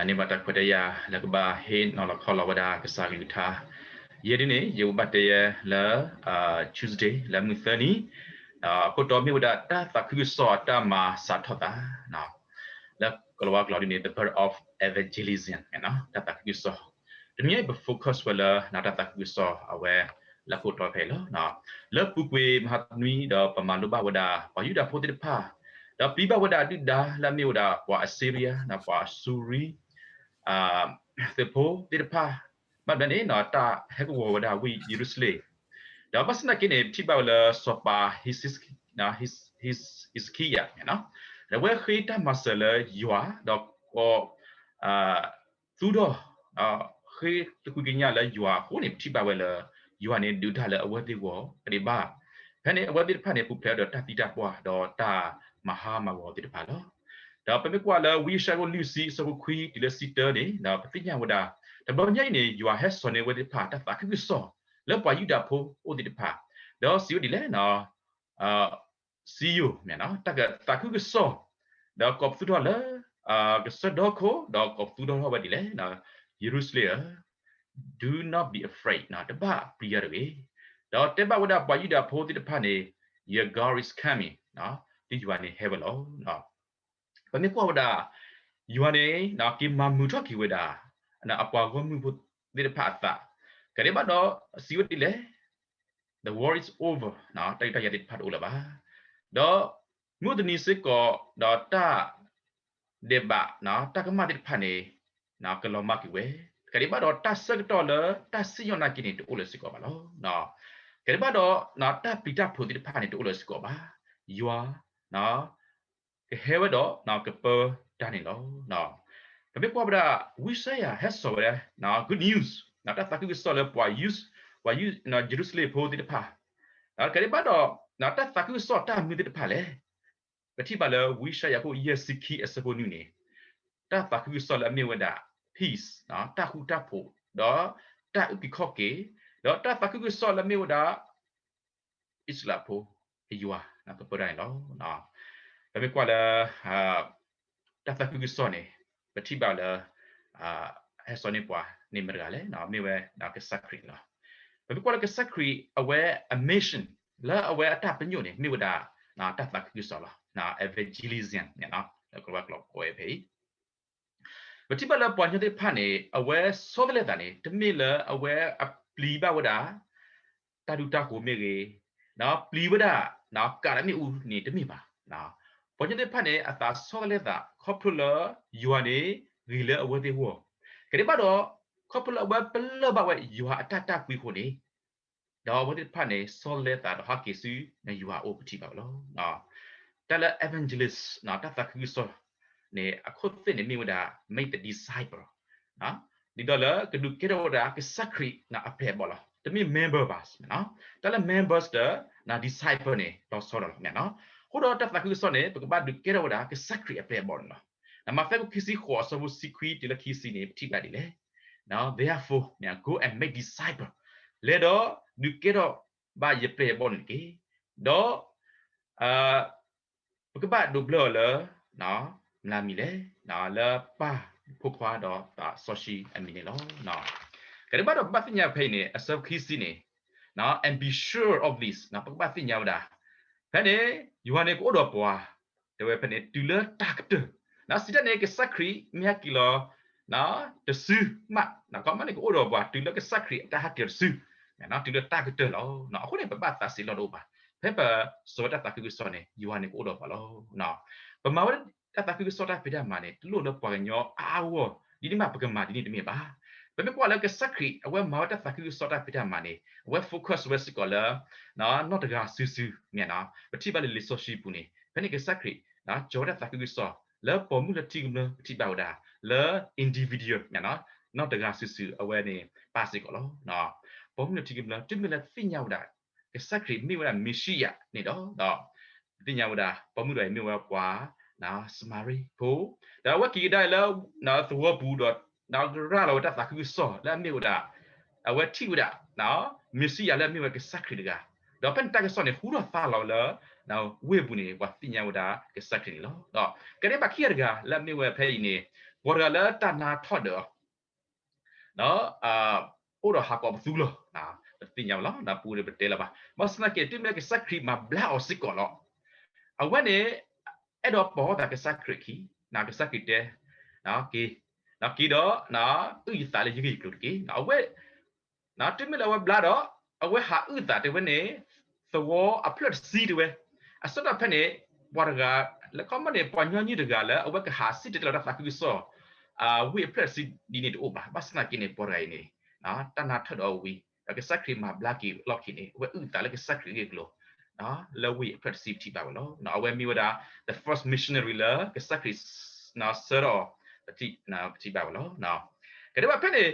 န့ၢ်ဘၣ်တၢ်ခွဲးတၢ်ယာ်လၢကဘၣ်ဟ့ၣ်နီၤလီၤခီလီၤဝဲဒၣ်ကစၢ်ကလုၢ်ကထါ. ယဲဒ်န့ၣ် ယကဘၣ်တဲယဲလၢ Tuesday လၢမုၢ်သၢနံၤ, အခိၣ်တီမ့ၢ်ဝဲဒၣ်တၢ်သးခုကစီၣ်အတၢ်မၤစးထီၣ်သး လၢကလၤဝါကျိာ်ဒ်န့ၣ် the birth of evangelism တၢ်သးခုကစီၣ်. တနံၤအံၤပ focus ဝဲလၢ တၢ်သးခုကစီၣ်အဝဲလၢခိၣ်တီဖဲအံၤလီၤ. လၢပူၤကွံာ်မဟါတနွံဒီးပမၤလိဘၣ်ဝဲဒၣ် ပှၤယူဒၤဖိသ့ၣ်တဖၣ် ဒီးပျံၤဘၣ်ဝဲဒၣ်ဒုၣ်ဒါလၢအမ့ၢ်ဝဲဒၣ်ပှၤအစ့ရံယါ ပှၤအစူရံ သုးဖိသ့ၣ်တဖၣ် ဘၣ်မနုၤန့ၣ် တၢ်ဟဲကဝီၤဝဲဒၣ်ဝ့ၢ်ယရူၤၡလ့ၣ် ဒီးဘၣ်ဆၣ်သနာ်က့န့ၣ် ပထံၣ်ဘၣ်ဝဲလၢစီၤပၤ ဟံးစကံယၤ အဝဲဃ့တၢ်မၤစၢၤလၢယွၤ ဒီးကိးသူၣ်ထီၣ် ဃ့သကွံာ်ကညးလၢယွၤအဃိန့ၣ် ပထံၣ်ဘၣ်ဝဲလၢ ယွၤန့ၣ်ဒုးတၢ်လၢအဝဲသ့ၣ်ဂီၢ်ကဒံးဘၣ်. ဖဲန့ၣ် အဝဲသ့ၣ်တဖၣ်န့ၣ် ပူၤဖျဲးဒီးတၢ်သံတၢ်ပှၢ် ဒီးတၢ်မၤဟါမၤဂီၤသ့ၣ်တဖၣ်လီၤ. ဒီးပမ့ၢ်ကွၢ်လၢဝံယၡါယၤအခိၣ်လွံၢ်ဆံ အဆၢဖိခွံတုၤလၢဆံတၢန့ၣ် ဒီးပသ့ၣ်ညါဝဲဒၣ် တဘျီညါအံၤန့ၣ် ယွၤဟဲစိာ်န့ၢ်ဝဲသ့ၣ်တဖၣ် တၢ်သးခုကစီၣ် လၢပှၤယူဒၤဖိအိၣ်သ့ၣ်တဖၣ် ဒီးစံးဝဲဒ်လဲၣ် စံယိၣ် တၢ်ကသးခုကစီၣ် ဒီးကိးပသူထီၣ်လၢ ကစၢၢ်ဒီခိၣ် ဒီးကိးပသူထီၣ်ထီၣ်ဝဲဒ်လဲၣ် ယရူၤၡလ့ၣ်ဧၢ, do not be afraid တဘၣ်ပျံၤယၤတဂ့ၤ. ဒီးတဲဘၣ်ဝဲဒၣ်ပှၤယူဒၤဖိသ့ၣ်တဖၣ်န့ၣ် your God is coming သုယွၤန့ၣ်ဟဲဝဲလီၤ. ပမ့ၢ်ကွၢ်ဝဲဒၣ် ယွၤန့ၣ် က့ၤမၤမုာ်ထီၣ်က့ၤဝဲဒၣ် အပှၤဂီၢ်မုၢ်ဖိသ့ၣ်တဖၣ်အသး ကဒံးဘၣ်ဒီးစံးဝဲဒ်လဲၣ် the war is over တၢ်ဒုးတၢ်ယၤသ့ၣ်တဖၣ်တအိၣ်လၢၤဘၣ်. ဒီးမုၢ်တနံၤစ့ၢ်ကီး ဒီးတၢ်ဒဲးဘး တၢ်ကမၣ်သ့ၣ်တဖၣ်န့ၣ် ကလီၤမၢ်က့ၤဝဲ ကဒံးဘၣ်ဒီးတၢ်ဆၢကတီၢ်လၢ တၢ်စံၣ်ညီၣ်နာ်က့န့ၣ် တအိၣ်လၢၤစ့ၢ်ကီးဘၣ်လီၤ. ကဒံးဘၣ်ဒီး တၢ်ပျံၤတၢ်ဖုးသ့ၣ်တဖၣ်န့ၣ် တအိၣ်လၢၤစ့ၢ်ကီးဘၣ်. ယွၤ ကဟဲဝဲဒီး ကပၢတၢ်န့ၣ်လီၤ. ပမ့ၢ်ကွၢ်ဝဲဒၣ် ဝံယၡါယၤဟဲစိာ်ဝဲဒၣ် good news တၢ်သးခုကစီၣ်လၢပှၤ ပှၤယရူၤၡလ့ၣ်ဖိသ့ၣ်တဖၣ် ကဒံးဘၣ်ဒီး တၢ်သးခုကစီၣ်တၢ်မနုၤသ့ၣ်တဖၣ်လဲၣ်. ပထံၣ်ဘၣ်လၢဝံယၡါယၤအခိၣ်ယဲၢ်ဆံခံအဆၢဖိနွံန့ၣ် တၢ်သးခုကစီၣ်လၢအမ့ၢ်ဝဲဒၣ် peace တၢ်ဃူတၢ်ဖိး ဒီးတၢ်အုၣ်က့ၤခီၣ်က့ၤ ဒီးတၢ်သးခုကစီၣ်လၢအမ့ၢ်ဝဲဒၣ် အံၣ်စရ့လးဖိအယွၤ ကပၢတၢ်န့ၣ်လီၤ. ပမ့ၢ်ကွၢ်လၢ တၢ်သးခုကစီၣ်န့ၣ် ပထံၣ်ဘၣ်လၢ ဟဲစိာ်န့ၢ်ပှၤန့ၣ်မတၤတဂၤလဲၣ် မ့ၢ်ဝဲဒၣ်ကစၢ်ခရံာ်န့ၣ်လီၤ. ပမ့ၢ်ကွၢ်လၢကစၢ်ခရံာ်အဝဲအ mission လၢအဝဲအတၢ်ပညိၣ်န့ၣ် မ့ၢ်ဝဲဒၣ် တၢ်သးခုကစီၣ်လီၤ. evangelism န့ၣ် လၢကလၤဝါကျိာ်ကိးဝဲဖဲအံၤ ပထံၣ်ဘၣ်လၢပှၤကညီသ့ၣ်တဖၣ်န့ၣ် အဝဲဆီတလဲသးန့ၣ် တမ့ၢ်လၢအဝဲအပျံၤဘၣ်ဝဲဒၣ် တၢ်ဒူတၢ်ဃိၤမ့ၢ်ဂ့ၤ, ပျံၤဝဲဒၣ် ကးလၢမ့ၣ်အူန့ၣ်တမ့ၢ်ဘၣ်. ပှၤကညီသ့ၣ်တဖၣ်န့ၣ် အသးဆီတလဲသး ခီဖျိလၢယွၤန့ၣ်ဂ့ၤလၢအဝဲသ့ၣ်အဂီၢ်, ကဒံးဘၣ်ဒီး ခီဖျိလၢအဝဲပလၢၢ်ဘၣ်ဝဲယွၤအတၢ်တၢ်ကွံအဃိန့ၣ် ဒီးအဝဲသ့ၣ်တဖၣ်န့ၣ် ဆီတလဲသးဒီးဟးက့ၤဆူယွၤအအိၣ် ပထံၣ်ဘၣ်ဝဲလီၤ. တၢ်လၢ evangelist တၢ်သးခုကစီၣ်န့ၣ် အခိၣ်သ့ၣ်န့ၣ်မ့ၢ်ဝဲဒၣ် make the disciple ဒ်သိးလၢကဒုးကဲထီၣ်ဝဲဒၣ်ကစၢ်ခရံာ်အပျဲၢ်အဘီၣ်လီၤ. တမ့ၢ် members ဘၣ်. တၢ်လၢ members ဒီး disciple န့ၣ် လီၤဆီဒၣ်လီၤ. အဃိဒီးတၢ်သးခုကစီၣ်န့ၣ် ပကဘၣ်ဒုးကဲထီၣ်ဝဲဒၣ်ကစၢ်ခရံာ်အပျဲၢ်အဘီၣ်န့ၣ်လီၤ. မးသဲအခိၣ်ခံဆံဃိးအဆၢဖိတဆံခွံတုၤလၢခံဆံန့ၣ် ပထံၣ်ဘၣ်ဒ်လဲၣ်. Therefore န့ၣ် go and make disciple လဲၤဒီးဒုးကဲထီၣ်ဘၣ်ယပျဲၢ်ယဘီၣ်န့ၣ်တက့ၢ်. ဒီး ပကဘၣ်ဒိးဘျၢအီၤလၢ မနုၤမံၤလဲၣ်, လၢပၢ်, ဖိခွါဒီးသးစီဆှံအမံၤန့ၣ်လီၤ. ကဒံးဘၣ်ဒီးပဘၣ်သ့ၣ်ညါဖဲအံၤန့ၣ် အဆၢဖိခံဆံန့ၣ် and be sure of this ပကဘၣ်သ့ၣ်ညါဝဲဒၣ် ဖဲန့ၣ် ယွၤန့ၣ်ကအိၣ်ဒီးပှၤ တဲဝဲဖဲန့ၣ် တုၤလၢတၢ်ကတၢၢ်, စံးတၢ်န့ၣ် ကစၢ်ခရံာ်မ့ၢ်ဟဲက့ၤလီၤ တစုမး, ကီမးန့ၣ်ကအိၣ်ဒီးပှၤ တုၤလၢကစၢ်ခရံာ်အတၢ်ဟဲက့ၤလီၤတစု, တုၤလၢတၢ်ကတၢၢ်လီၤ. အဃိန့ၣ် ပဘၣ်သးဆံးလီၤတအိၣ်ဘၣ် ဖဲပစိာ်ဝဲတၢ်သးခုကစီၣ်န့ၣ် ယွၤန့ၣ်ကအိၣ်ဒီးပှၤလီၤ. ပမၤဝဲတၢ်သးခုကစီၣ်တၢ်ဖံးတၢ်မၤန့ၣ် တလိၣ်လၢပှၤကညီအါအါဂီၢ်ဂီၢ် ဒ်န့ၣ်မး ပကမၤဒ်န့ၣ်တမ့ၢ်ဘၣ်. ပမ့ၢ်ကွၢ်လၢကစၢ်ခရံာ် အဝဲမၤဝဲတၢ်သးခုကစီၣ်တၢ်ဖံးတၢ်မၤန့ၣ် အဝဲ focus ဝဲစ့ၢ်ကီးလၢ နီၢ်တဂၤစုာ်စုာ်မ့ၢ်နီၤ, ပထံၣ်ဘၣ်လၢလံာ်စီဆှံပူၤန့ၣ် ဖဲန့ၣ်ကစၢ်ခရံာ် ကၠီၤဝဲတၢ်သးခုကစီၣ် လၢပိာ်မုၣ်လၢထံကမျၢၢ် ပထံၣ်ဘၣ်ဝဲဒၣ် လၢ individual မ့ၢ်နီၤ, နီၢ်တဂၤစုာ်စုာ်အဝဲန့ၣ် ပၢ်စ့ၢ်ကီးလီၤ. ပိာ်မုၣ်လၢထံကမျၢၢ် တုၤမ့ၢ်လၢသ့ၣ်ညါဝဲဒၣ် ကစၢ်ခရံာ်မ့ၢ်ဝဲဒၣ်မ့ၤၡံယၤန့ၣ်ဒီး သ့ၣ်ညါဝဲဒၣ် ပိာ်မုၣ်တဂၤအံၤမ့ၢ်ဝဲပှၤ စမၤရံဖိ, ဒီးအဝဲက့ၤကဒါလၢ သဝီပူၤဒီး ကရၤလီၤဝဲတၢ်သးခုကစီၣ်လၢအမ့ၢ်ဝဲဒၣ် အဝဲထံၣ်ဝဲဒၣ် မ့ၤၡံယၤလၢအမ့ၢ်ဝဲကစၢ်ခရံာ်တဂၤ, ဒီးဖဲန့ၣ်တၢ်ကစီၣ်န့ၣ် ဟူထီၣ်သါလီၤဝဲလၢ ဝ့ၢ်ပူၤန့ၣ် ပှၤသ့ၣ်ညါဝဲဒၣ်ကစၢ်ခရံာ်န့ၣ်လီၤ. ဒီးကဒဲးဘၣ်ခံဂၤတဂၤလၢအမ့ၢ်ဝဲဖဲအံၤန့ၣ် ပှၤတဂၤလၢတၢ်နါထီၣ်ဒၢး အိၣ်ဒီးဟးကိးပသူလီၤ. ပသ့ၣ်ညါဘၣ်လီၤ, ပူၤဒီးပတဲလၢၤဘၣ်. ဘၣ်ဆၣ်သနာ်က့ တုၤမ့ၢ်လၢကစၢ်ခရံာ်မၤဘျါအီၤစ့ၢ်ကီးလီၤ, အဝဲန့ၣ် အဲၣ်ဒိးပိာ်ထီၣ်သးကစၢ်ခရံာ်အခံ, ကစၢ်ခရံာ်တဲ, က့ၤ, က့ၤဒီး အုၣ်ယသးလၢယဂ့ၢ်ယကျိၤတက့ၢ်. အဝဲ တုၤမ့ၢ်လၢအဝဲဘျါဒီး အဝဲဟးအုၣ်သးတဲဝဲန့ၣ် သဝီအဖျၢၣ်တဆံတဲဝဲ, အဆၢကတီၢ်ဖဲန့ၣ် ပှၤတဂၤ လၢခီမီန့ၣ် ပှၤညီနုၢ်တဂၤလၢအဝဲကဟးစံၣ်တဲၤတဲလီၤတၢ်သးခုကစီၣ် ဝ့ၢ်အဖျၢၣ်တဆံဒ်န့ၣ်တအိၣ်ဘၣ်. ဘၣ်ဆၣ်သနာ်က့န့ၣ် ပှၤတဂၤအံၤန့ၣ် တၢ်နါထၢၣ်ဒီးဝံၤ ဒီးကစၢ်ခရံာ်မၤဘျါက့ၤအလီၢ်ခံန့ၣ် အဝဲအုၣ်သးလၢကစၢ်ခရံာ်အဂ့ၢ်အကျိၤ လၢဝ့ၢ်အဖျၢၣ်တဆံပထံၣ်ဘၣ်ဝဲလီၤ. အဝဲမ့ၢ်ဝဲဒၣ် the first missionary လၢကစၢ်ခရံာ် ဆှၢထီၣ် ပထံၣ်ဘၣ်ဝဲလီၤ. ကဒဲးဘၣ်ဖဲန့ၣ်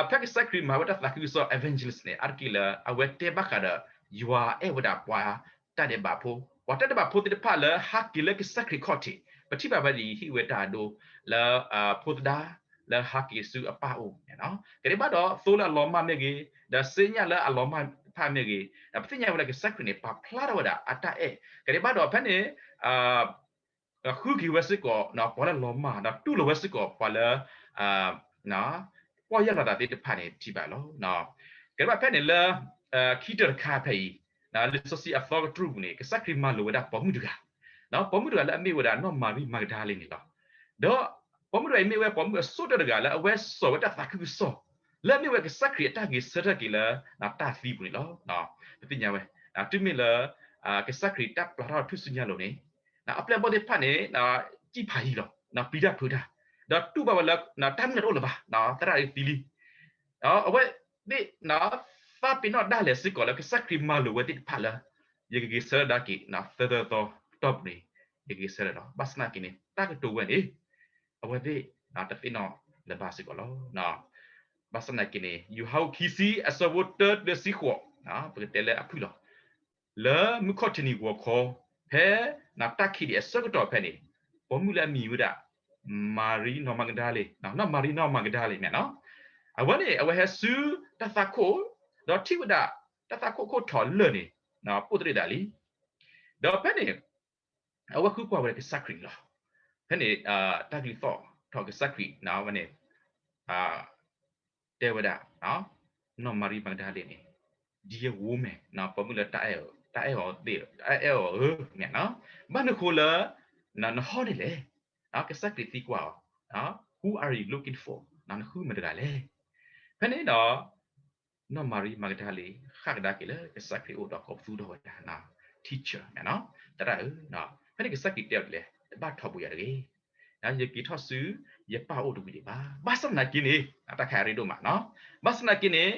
ဖဲကစၢ်ခရံာ်မၤဝဲတၢ်သးခုကစီၣ် evangelist န့ၣ် အါတက့ၢ်လၢအဝဲတဲဘၣ်ဃးဒီး ယွၤအဲၣ်ဝဲဒၣ်ပှၤတၢ်ဒဲးဘးဖိ, ပှၤတၢ်ဒဲးဘးဖိသ့ၣ်တဖၣ်လၢဟးက့ၤလၢကစၢ်ခရံာ်ခီၣ်ထံး, ပထံၣ်ဘၣ်ဝဲဒ်အံၤ ဟ့ၣ်ဝဲတၢ်အဒိလၢ ဖိသဒါ လၢဟးက့ၤဆူအပၢ်အိၣ်န့ၣ်လီၤ. ကဒဲးဘၣ်ဒီးသိလၢအလီၤမၢ်မ့ၢ်ဂ့ၤ, ဒီးစ့ညၣ်လၢအလီၤမၢ်တဖၣ်မ့ၢ်ဂ့ၤ, ဒီးပသ့ၣ်ညါဝဲလၢကစၢ်ခရံာ်န့ၣ် ပာ်ဖျါထီၣ်ဝဲဒၣ်အတၢ်အဲၣ်, ကဒဲးဘၣ်ဒီးဖဲန့ၣ် ဃုက့ၤဝဲစ့ၢ်ကီး ပှၤလၢလီၤမၢ် ဒီးတူၢ်လိာ်ဝဲစ့ၢ်ကီးပှၤလၢ ပီၢ်ယၢ်လီၤသးသ့ၣ်တဖၣ်န့ၣ် ပထံၣ်ဘၣ်လီၤ. ကဒဲးဘၣ်ဖဲန့ၣ်လၢ ခံတၢၢ်တခါဖဲအံၤ လံာ်စီဆှံအသီကတြူၢ်ပူၤန့ၣ် ကစၢ်ခရံာ်မၤလိာ်ဝဲဒၣ်ပိာ်မုၣ်တဂၤ, ပိာ်မုၣ်တဂၤလၢအမ့ၢ်ဝဲဒၣ်နီၢ်မၤရံမၤကဒၤလ့န့ၣ်လီၤ. ဒီးပိာ်မုၣ်တဂၤအံၤမ့ၢ်ဝဲပိာ်မုၣ်အဆိကတၢၢ်တဂၤလၢအဝဲစိာ်ဝဲတၢ်သးခုကစီၣ် လၢအမ့ၢ်ဝဲကစၢ်ခရံာ်အတၢ်ဂ့ၤဆၢထၢၣ်က့ၤလၢ တၢ်သံပူၤန့ၣ်လီၤ. ပသ့ၣ်ညါဝဲ တုၤမ့ၢ်လၢ ကစၢ်ခရံာ်တၢ်ပျၢ်ထီၣ်ထူၣ်စုညါလိၤန့ၣ် အပျဲၢ်အဘီၣ်သ့ၣ်တဖၣ်န့ၣ် စံၣ်ဖးယံၤလီၤ, ပျံၤတၢ်ဖုးတၢ်, ဒီးတူၢ်ဘၣ်ဝဲလၢ တၢ်မုၢ်လၢ်တအိၣ်လၢၤဘၣ်, သရၣ်အံၤသံလံ. အဝဲသ့ၣ် သးပ့ၤနီၣ်ဒၣ်လဲာ်စ့ၢ်ကီးလၢကစၢ်ခရံာ်မၤလိာ်ဝဲသ့ၣ်တဖၣ်လၢ ယကဂ့ၤဆၢထၢၣ်ဒၣ်က့ၤ သၢသၢသီတီၢ်ပူၤန့ၣ် ယကဂ့ၤဆၢထၢၣ်လီၤ. ဘၣ်ဆၣ်သနာ်က့န့ၣ် တၢ်ကတိၤဝဲန့ၣ် အဝဲသ့ၣ် တသ့ၣ်နီၣ်လၢၤဘၣ်စ့ၢ်ကီးလီၤ. ဘၣ်ဆၣ်သနာ်က့န့ၣ် ယိၤဟၣ်အိၣ်ခံဆံအဆၢဖိတၢတုၤစံဃိး, ပကတဲလၢအဖုၣ်လီၤ. လၢမုၢ်ခီၣ်ထံးနံၤဂီၤခီ ဖဲ တၢ်ခံးဒံးအဆၢကတီၢ်ဖဲန့ၣ် ပိာ်မုၣ်လၢအမံၤဝဲဒၣ် မၤရံနီၢ်မၤကဒၤလ့, နီၢ်မၤရံနီၢ်မၤကဒၤလ့မ့ၢ်နီၤ, အဝဲန့ၣ် အဝဲဟဲဆူတၢ်သးခိၣ် ဒီးထံၣ်ဝဲဒၣ် တၢ်သးခိၣ်ခိၣ်ထီၣ်လၢာ်န့ၣ် ပိၣ်တရံးသးလံ. ဒီးဖဲန့ၣ် အဝဲဃုကွၢ်ဝဲဒၣ်ကစၢ်ခရံာ်န့ၣ်လီၤ. ဖဲန့ၣ် တၢ်ကလုၢ်သီၣ်ထီၣ်ကစၢ်ခရံာ်န့ၣ် အဝဲန့ၣ် တဲဝဲဒၣ် နီၢ်မၤရံမၤကဒၤလ့န့ၣ် dear woman ပိာ်မုၣ်လၢတၢ်အဲၣ်အီၤသ့ၣ် တၢ်အဲၣ်အီၤဧၢ မ့ၢ်နီၤ, ဘၣ်မနုၤဃိလၢ နဟီန့ၣ်လဲၣ်. ကစၢ်ခရံာ်သံကွၢ်အီၤ Who are you looking for? နဃုမတၤတဂၤလဲၣ်. ဖဲန့ၣ်ဒီး နီၢ်မၤရံမၤကဒၤလ့ ဃၣ်ကဒါက့ၤလၢကစၢ်ခရံာ်အအိၣ်ဒီးကိးပသူထီၣ်ဝဲဒၣ် teacher မ့ၢ်နီၤ, သရၣ်ဧၢ, ဖဲန့ၣ်ကစၢ်ခရံာ်တဲအီၤဒ်လဲၣ်, တဘၣ်ထီဘိယၤတဂ့ၤ. ယက့ၤထီၣ်ဆူယပၢ်အိၣ်တဝံၤဒံးဘၣ်. ဘၣ်ဆၣ်သနာ်က့န့ၣ် တၢ်ခါအရ့ဒိၣ်မးနီၤ, ဘၣ်ဆၣ်သနာ်က့န့ၣ်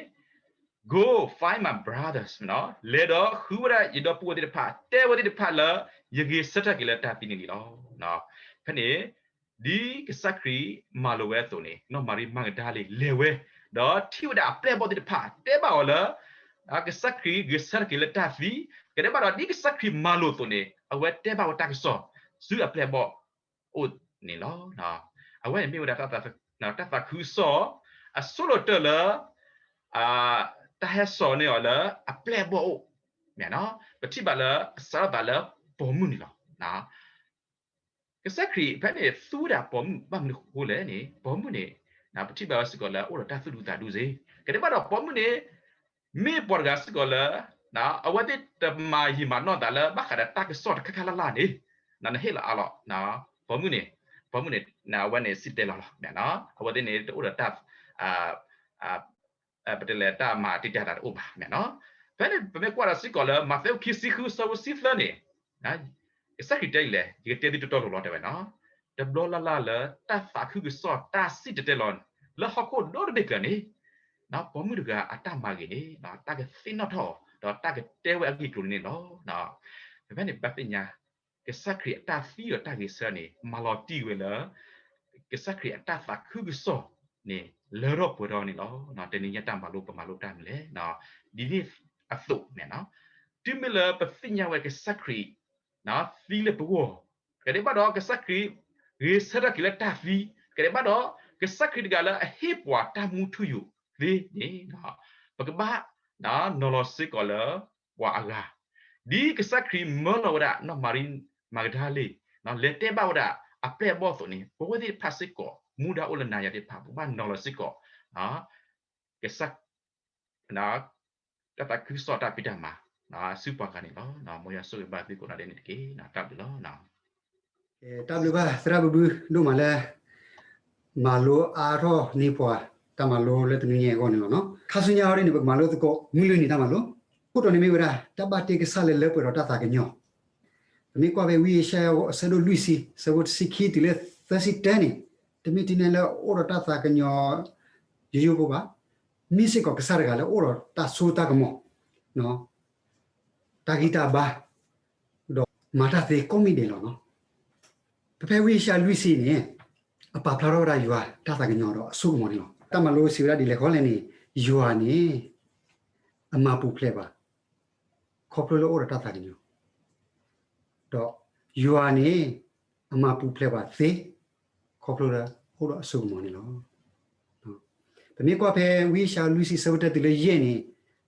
Go find my brothers မ့ၢ်နီၤ, လဲၤဒီးဃုဝဲဒၣ်ယဒီပုၢ်ဝဲၢ်သ့ၣ်တဖၣ်, တဲဝဲသ့ၣ်တဖၣ်လၢ ယဂ့ၤဆၢထၢၣ်က့ၤလၢတၢ်သံန့ၣ်လီၤ. ဖဲန့ၣ် ဒ်ကစၢ်ခရံာ်မၤလိာ်ဝဲအသိးန့ၣ် နီၢ်မၤရံမၤကဒၤလ့လဲၤဝဲ, ဒီးထံၣ်ဝဲဒၣ်အပျဲၢ်အဘီၣ်သ့ၣ်တဖၣ် တဲဘၣ်အီၤလၢ ကစၢ်ခရံာ်ဂ့ၤဆၢထၢၣ်က့ၤလၢတၢ်သံ, ကဒဲးဘၣ်ဒီးဒ်ကစၢ်ခရံာ်မၤလိာ်အသိးန့ၣ် အဝဲတဲဘၣ်ဝဲတၢ်ကစီၣ် ဆူအပျဲၢ်အဘီၣ်အိၣ်န့ၣ်လီၤ. အဝဲန့ၣ်မ့ၢ်ဝဲဒၣ် တၢ်သးခုကစီၣ် အဆိကတၢၢ်လၢ တၢ်ဟဲစိာ်န့ၢ်အီၤလၢအပျဲၢ်အဘီၣ်အိၣ်, မ့ၢ်နီၤ, ပထံၣ်ဘၣ်လၢ စးထီၣ်သးလၢပိာ်မုၣ်န့ၣ်လီၤ. ကစၢ်ခရံာ်ဖဲန့ၣ် သူဝဲဒၣ်ပိာ်မုၣ်ဘၣ်မနုၤအဃိလဲၣ်န့ၣ် ပိာ်မုၣ်န့ၣ် ပထံၣ်ဘၣ်ဝဲစ့ၢ်ကီးလၢအအိၣ်ဒီးတၢ်သူၣ်ဒူသးဒူစ့ၢ်, ကဒဲးဘၣ်ဒီးပိာ်မုၣ်န့ၣ် မ့ၢ်ပှၤတဂၤစ့ၢ်ကီးလၢ အဝဲသ့ၣ်တမၤယံာ်မၤနီၢ်သးလၢ ဘၣ်ဃးဒီးတၢ်ကစီၣ်တခါခါလၢ်လၢ်န့ၣ် နဟ့ၣ်လီၤအါလီၤ ပိာ်မုၣ်န့ၣ်, ပိာ်မုၣ်န့ၣ် အဝဲန့ၣ်စံၣ်တဲၤတဲလီၤလီၤ, အဝဲသ့ၣ်န့ၣ်တအိၣ်ဒီးတၢ် ပတဲလဲၣ်တၢ်မၤတံာ်တာ်သးတအိၣ်ဘၣ်မ့ၢ်နီၤ. ဖဲန့ၣ် ပမ့ၢ်ကွၢ်ဒီးစ့ၢ်ကီးလၢ မးသဲအိၣ်ခံဆံဃု အဆၢဖိတဆံသၢန့ၣ် ကစၢ်ခရံာ်တဲဒ်လဲၣ်, ယကတဲသုတီတီလိၤလီၤ တဲဝဲနီၤ, တဘျီလၢ်လၢ်လၢတၢ်သးခုကစီၣ် တၢ်စံၣ်တဲၤတဲလီၤ လၢဟီၣ်ခိၣ်ဒီတဘ့ၣ်ကျၢၤန့ၣ် ပိာ်မုၣ်တဂၤအတၢ်မၤဂ့ၤန့ၣ် တၢ်ကသ့ၣ်နီၣ်ထီၣ်အီၤ ဒီးတၢ်ကတဲဝဲအဂ့ၢ်အကျိၤန့ၣ်လီၤ. ဖဲန့ၣ် ပသ့ၣ်ညါ ကစၢ်ခရံာ်အတၢ်သံဒီးတၢ်ဂ့ၤဆၢန့ၣ် မၤလီၤတံၢ်ဝဲလၢ ကစၢ်ခရံာ်အတၢ်သးခုကစီၣ်န့ၣ် လၢထီၣ်ပှဲၤထီၣ်န့ၣ်လီၤ. တနံၤညါတၢ်မၤလိပမၤလိတၢ်မနုၤလဲၣ်, ဒ်န့ၣ်အသိးန့ၣ် တုၤမ့ၢ်လၢပသ့ၣ်ညါဝဲကစၢ်ခရံာ် သံလၢပဂီၢ်, ကဒဲးဘၣ်ဒီးကစၢ်ခရံာ် ဂ့ၤဆၢထၢၣ်က့ၤလၢတၢ်သံ, ကဒဲးဘၣ်ဒီး ကစၢ်ခရံာ်တဂၤလၢအဟ့ၣ်ပှၤတၢ်မူထူယိာ်သ့န့ၣ် ပကဘၣ်နီၤလီၤစ့ၢ်ကီးလၢပှၤအဂၤ, ဒ်ကစၢ်ခရံာ်မၢလီၤဝဲဒၣ်နီၢ်မၤရံမၤကဒၤလ့ လဲၤတဲဘၣ်ဝဲဒၣ်အပျဲၢ်အဘီၣ်အသိးန့ၣ် ပဝဲသ့ၣ်တဖၣ်စ့ၢ်ကီး မူဒါအိၣ်လၢနၤယၤသ့ၣ်တဖၣ် ပကဘၣ်နီၤလီၤစ့ၢ်ကီး ကစၢ် တၢ်သးခုကစီၣ်တၢ်ဖံးတၢ်မၤ ဆူပှၤဂၤန့ၣ်လီၤ. မ်ယွၤဆိၣ်ဂ့ၤဘၣ်သုကိးဂၤဒဲးန့ၣ်တက့ၢ်. တၢ်ဘျုးလီၤ. တၢ်ဘျုးဘၣ် သရၣ်ဘုဘုဒိၣ်မးလၢ မၤလိအါထီၣ်န့ၢ်ပှၤ တၢ်မၤလိလၢတနွံညါအံၤအဂီၢ်န့ၣ်လီၤ. ခါဆူညါအံၤန့ၣ် ပကမၤလိသကိး မုၢ်လွံၢ်နံၤတၢ်မၤလိ, ခိၣ်တီန့ၣ်မ့ၢ်ဝဲဒၣ် တၢ်ဘၣ်တ့ကစၢ်လၢလၢပှဲၤဒီးတၢ်သးကညီၤ. ပမ့ၢ်ကွၢ်ဖဲဝံယၡါယၤအဆၢဒိၣ်လွံၢ်ဆံ ဆၢဖိတဆံခံတုၤလၢသၢဆံတၢန့ၣ်, တမ့ၢ်ထဲန့ၣ်လၢအအိၣ်ဒီးတၢ်သးကညီၤ ယိယိဖိဘၣ်, မ့ၢ်စ့ၢ်ကီးကစၢ်တဂၤလၢအအိၣ်ဒီးတၢ်စိတၢ်ကမီၤ, တၢ်ဂံၢ်တၢ်ဘါ, ဒီးမၤတၢ်သ့ကိးမံၤဒဲးလီၤ. ပဖဲဝံယၡါယၤလွံၢ်ဆံန့ၣ် အပာ်ဖျါထီၣ်ဝဲဒၣ်ယွၤတၢ်သးကညီၤဒီးအစိကမီၤန့ၣ်လီၤ. တၢ်မၤလိစံးဝဲဒၣ်ဒ်လဲၣ်ဃီလဲၣ်န့ၣ်, ယွၤန့ၣ် အမၤပူၤဖျဲးပှၤ ခီဖျိလၢအအိၣ်ဒီးတၢ်သးကညီၤ, ဒီးယွၤန့ၣ် အမၤပူၤဖျဲးပှၤသ့ ခီဖျိလၢအအိၣ်ဒီးအစိကမီၤန့ၣ်လီၤ. ပမ့ၢ်ကွၢ်ဖဲဝံယၡါယၤလွံၢ်ဆံ ဆၢဖိတၢတုၤလၢယဲၢ်န့ၣ်,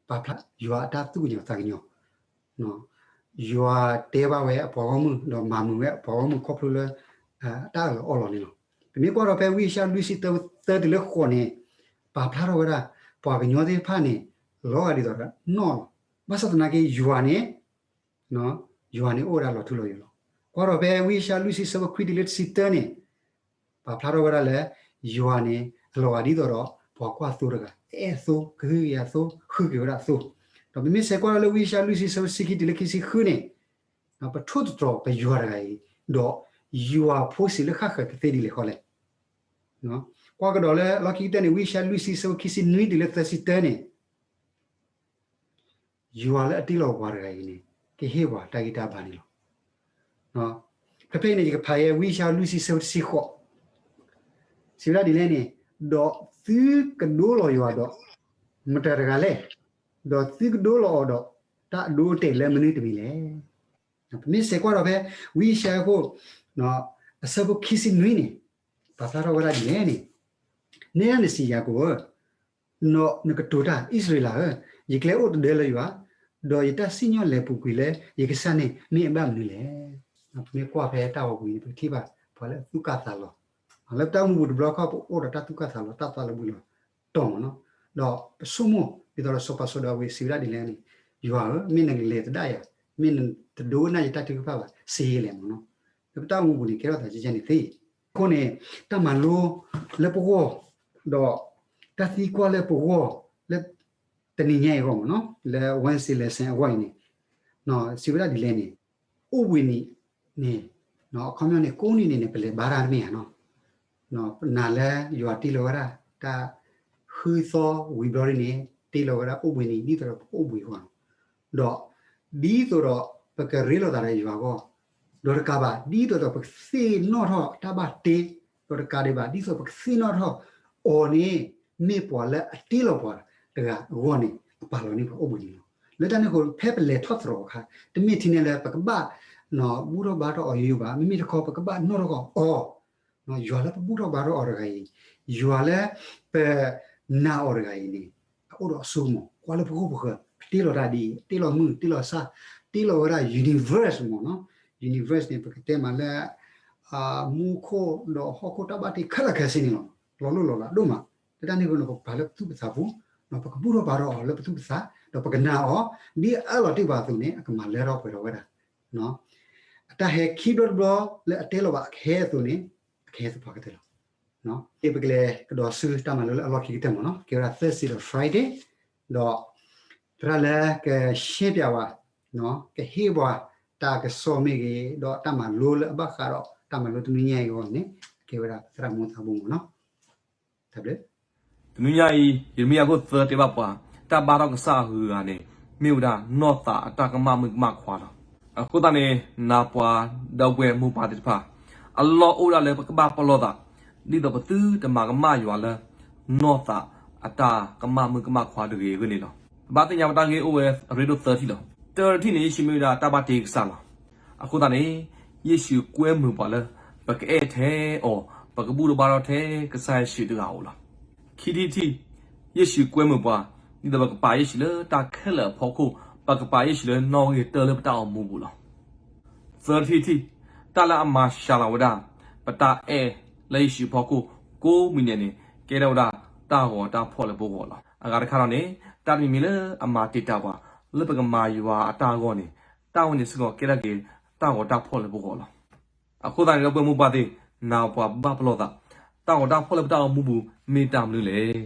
ပာ်ဖျါယွၤအတၢ်သူၣ်ကညီၤသးကညီၤ, ယွၤတဲဘၣ်ဝဲအပှၤဂီၢ်မုၢ် ဒီးမၤမုာ်ဝဲအပှၤဂီၢ်မုၢ်ခီဖျိလၢ အတၢ်အၢၣ်လီၤအီလီၤန့ၣ်လီၤ. ပမ့ၢ်ကွၢ်ဒီးဖဲဝံယၡါယၤလွံၢ်ဆံ သၢတုၤလၢဃိးန့ၣ်, ပာ်ဖျါထီၣ်ဝဲဒၣ် ပှၤကညီသ့ၣ်တဖၣ်န့ၣ် လီၤဂာ်ဒ်သိးဒီးနီၣ်လီၤ. ဘၣ်ဆၣ်သနာ်က့ ယွၤန့ၣ် ယွၤန့ၣ်အိၣ်ဝဲဒၣ်လီၤထူလီၤယိာ်လီၤ. ကွၢ်ဒီးဖဲဝံယၡါယၤလွံၢ်ဆံ ဆၢဖိခွံတုၤလၢတဆံတၢန့ၣ်, ပာ်ဖျါထီၣ်ဝဲဒၣ်လၢ ယွၤန့ၣ် အလီၤဂာ်ဒ်သိးဒီး ပှၤကွၢ်သိတဂၤ, အဲၣ်အသိ, ကဟုကယာ်သိ, ဃုက့ၤဝဲဒၣ်အသိ. ဒီးပမ့ၢ်ဆဲးကွၢ်ဒီးလၢဝံယၡါယၤလွံၢ်ဆံ ဆၢဖိတဆံခံတုၤလၢခံဆံဃုန့ၣ်, ပထိၣ်သတြီၤပယွၤတဂၤအံၤ, ဒီးယွၤဖိစံးလၢဃၣ်ဃၢၤကသ့ဒ်လဲၣ်ဃီလဲၣ်. ကွၢ်ကဒီးလၢအလီၢ်ခံကတၢၢ်န့ၣ် ဝံယၡါယၤလွံၢ်ဆံ ဆၢဖိခံဆံနွံတုၤလၢသၢဆံတၢန့ၣ် ယွၤလၢအတ့လီၤပှၤတဂၤအံၤန့ၣ် ကဟ့ၣ်ပှၤတၢ်ဂံၢ်တၢ်ဘါန့ၣ်လီၤ. ဖဲဖဲအံၤန့ၣ် ယကဖးယဲ ဝံယၡါယၤလွံၢ်ဆံ ဆၢဖိတဆံဃိး, စံးဝဲဒၣ်ဒ်လဲၣ်န့ၣ်, ဒီးသုကဒိလီၤယွၤဒီး မတၤတဂၤလဲၣ်, ဒီးသုကဒိလီၤအီၤဒီး တၢ်အဒိအတဲာ်လၢမနုၤတမံၤလဲၣ်. ပမ့ၢ်ဆဲးကွၢ်ဒီးဖဲ ဝံယၡါယၤအခိၣ် အဆၢဖိခံဆံနွံန့ၣ်, ပာ်ဖျါထီၣ်ဝဲဒၣ်ဒ်လဲၣ်န့ၣ်, နဲဒၣ်နစံးယၤကိာ်ဧၢ, နကတိၤတၢ် အံၣ်စရ့လးဧၢ, ယကျဲအိၣ်တဒၢလၢယွၤ, ဒီးယတၢ်စံၣ်ညီၣ်လဲၤပူၤကွံာ်လၢယကစၢ်န့ၣ်မ့ၢ်အဘၣ်မနုၤလဲၣ်. ပမ့ၢ်ကွၢ်ဖဲတၢ်ဂီၤပူၤန့ၣ် ပကထံၣ်ဘၣ်ပှၤလၢအသူၣ်ကၢ်သးလီၤ, လၢပတၢ်အိၣ်မူပူၤတဘျီခီ ပအိၣ်ဒီးတၢ်သူၣ်ကၢ်သးလီၤ တၢ်သးလီၤဘှံးလီၤတီၤမးနီၤ, ဒီးပဆိကမိၣ်ဒ်သိးဒီးစီၤပၤစီၤဒၤဝံးစံးဝဲဒၣ်ဒ်လဲၣ်န့ၣ်, ယွၤဧၢ, မ့ၢ်နကလဲၤသဒၣ်ယၤ, မ့ၢ်နတဒိကနၣ်ယတၢ်ထုကဖၣ်ဘၣ် စံးယဲလဲၣ်မးနီၤ. လၢပတၢ်အိၣ်မူပူၤန့ၣ် ကဲထီၣ်သးကဲကဲန့ၣ်သ့. အဃိန့ၣ် တၢ်မၤလိလၢပဂီၢ်, ဒီးတၢ်သံကွၢ်လၢပဂီၢ် လၢတနံၤညါအံၤအဂီၢ်မးနီၤ, လၢ Wednesday lesson အဂီၢ်အံၤန့ၣ်, စံးဝဲဒၣ်ဒ်လဲၣ်န့ၣ်, အိၣ်ဘှံးနံၤန့ၣ်, အခီပညီန့ၣ် ကိးနံၤန့ၣ်န့ၣ် ပလဲၤဘါတၢ်တမ့ၢ်ဧါနီၤ. ပနာ်လၢယွၤတ့လီၤဝဲဒၣ် တၢ်ဃုသီဝံၤဘျီဒ်န့ၣ် တ့လီၤဝဲဒၣ်အိၣ်ဘှံးနံၤ ဒ်သိးဒီးပကအိၣ်ဘှံးအဂီၢ်နီၤ. ဒီးဒ်သိးဒီးပကရ့လိာ်သးဒီးယွၤအဂီၢ်, ဒီးတကးဘၣ် ဒ်သိးဒီးပကသ့ၣ်နီၣ်ထီၣ်တၢ်ဘၣ်တ့, ဒီးတကးဒံးဘၣ် ဒ်သိးပကသ့ၣ်နီၣ်ထီၣ်အီၤန့ၣ် မ့ၢ်ပှၤလၢအတ့လီၤပှၤတဂၤအဂီၢ်န့ၣ် အပာ်လီၤန့ၢ်ပှၤအိၣ်ဘှံးနံၤလီၤ. လၢတၢ်န့ၣ်အဃိ ဖဲပလဲၤထီၣ်သတြီၤအခါ တမ့ၢ်ထဲန့ၣ်လၢပကဘၣ် ဘူၣ်ထီၣ်ဘါထီၣ်အီၤယိယိဘၣ်, မ့မ့ၢ်တခီ ပကဘၣ်နီၣ်ထီၣ်ဃီအီၤ ယွၤလၢပဘူၣ်ထီၣ်ဘါထီၣ်အီၤတဂၤအံၤ, ယွၤလၢပနာ်အီၤတဂၤအံၤန့ၣ် အအိၣ်ဒီးအစိကမီၤ ကွၢ်လၢပဂီၢ်ပဃၢၤ တ့လီၤတၢ်ဒ်အံၤ, တ့လီၤမုၢ် တ့လီၤဆၣ်, တ့လီၤဝဲဒၣ် universe မးနီၤ. Universe န့ၣ် ပကတဲမးလၢ မူခိၣ်ဒီးဟီၣ်ခိၣ်တၢ်ဘၣ်တ့ခဲလၢာ်ခဲဆ့န့ၣ်လီၤ. လီၤလိၢ်လီၤလးဒိၣ်မး. လၢတၢ်န့ၣ်အဃိန့ၣ် ပကပာ်လၢပသူၣ်ပသးပူၤ, ပကဘူၣ်ထီၣ်ဘါထီၣ်အီၤလၢပသူၣ်ပသး, ဒီးပကနာ်အီၤ ဒ်အအၢၣ်လီၤတ့ၢ်ပှၤအသိးန့ၣ် အကမၤလၢထီၣ်ပှဲၤထီၣ်ဝဲဒၣ် အတၢ်ဟဲခံဘျီတဘျီလၢအတဲလီၤဘၣ်အကဟဲအသိးန့ၣ် အကဟဲသပှၢ်ကတၢၢ်လီၤ. ပကလဲၤကဒီးဆူတၢ်မၤလိလၢအလီၢ်ခံကတၢၢ်မးနီၤ, ကဲဝဲဒၣ် Thursday ဒီး Friday, ဒီးသရၣ်လၢကရှင်းပြဝဲ, ကဟ့ၣ်ပှၤတၢ်ကစီၣ်မ့ၢ်ဂ့ၤ, ဒီးတၢ်မၤလိလၢအဘၣ်ဃးဒီးတၢ်မၤလိတနွံညါအံၤအဂီၢ်န့ၣ် ကဲဝဲဒၣ်သရၣ်မူသးဘိမးနီၤ. တနွံညါအံၤ ယမ့ၢ်အခိၣ်သၢတဲဘၣ်ပှၤ, တၢ်ဘါထီၣ်ကစၢ်အဂုၤအဂၤန့ၣ် မ့ၢ်ဝဲဒၣ်နီၢ်သးအတၢ်ကမၣ်မုၣ်ကမၣ်ခွါလီၤ. အဃိသတးန့ၣ် နၤပှၤဒီပုၢ်ဝဲၢ်မိၢ်ပၢ်သ့ၣ်တဖၣ်, အလီၢ်အိၣ်ဒၣ်လၢပကဘၣ်ပလီၢ်သး, ဒ်သိးပသုတမၤကမၣ်ယွၤလၢ နီၢ်သးအတၢ်ကမၣ်မုၣ်ကမၣ်ခွါတဂ့ၤအဂ့ၢ်န့ၣ်လီၤ. ပဘၣ်သ့ၣ်ညါပတၢ်ဂ့ၢ်အိၣ်ဝဲအရ့ဒိၣ်သၢထံၣ်လီၤ. တထံၣ်န့ၣ် ယ့ၣ်ၡူးမ့ၢ်ဝဲဒၣ်တၢ်ဘၣ်တ့ကစၢ်လီၤ. အဃိသတးန့ၣ် ယ့ၣ်ၡူးကွဲမုာ်ပှၤလၢ ပကအဲၣ်ထဲအီၤ, ပကဘူၣ်ထီၣ်ဘါထီၣ်ထဲကစၢ်ယ့ၣ်ၡူးတဂၤဧိၤလီၤ. ခံထံၣ်တထံၣ်, ယ့ၣ်ၡူးကွဲမုာ်ပှၤ ဒ်သိးပကပာ်ယ့ၣ်ၡူးလၢတၢ်ခဲလၢာ်အဖီခိၣ်, ပကပာ်ယ့ၣ်ၡူးလၢနီၣ်ဂံၢ်တၢလၢပတၢ်အိၣ်မူပူၤလီၤ. သၢထံၣ်တထံၣ်, တၢ်လၢအမၤစှၤလီၤဝဲဒၣ် ပတၢ်အဲၣ်လၢယ့ၣ်ၡူးအဖီခိၣ် ကိးမံၤဒဲးန့ၣ် ကဲထီၣ်ဝဲဒၣ်တၢ်ဂီၤတၢ်ဖီၣ်လၢပဂီၢ်လီၤ. အဂၤတခါဒီးန့ၣ် တၢ်တမံၤမံၤလၢအမၤတံာ်တာ်ပှၤ လၢပကမၤယွၤအတၢ်အဂီၢ်န့ၣ်, တၢ်ဝဲန့ၣ်စ့ၢ်ကီးကဲထီၣ်က့ၤတၢ်ဂီၤတၢ်ဖှီၣ်လၢပဂီၢ်လီၤ. အဃိသတးန့ၣ်ဒီး ပဝဲမိၢ်ပၢ်သ့ၣ်, နၢ်ပှၤဘၣ်ပလီၢ်သး, တၢ်ဂီၤတၢ်ဖှီၣ်လၢပတၢ်အိၣ်မူပူၤ မ့ၢ်တၢ်မနုၤလဲၣ်.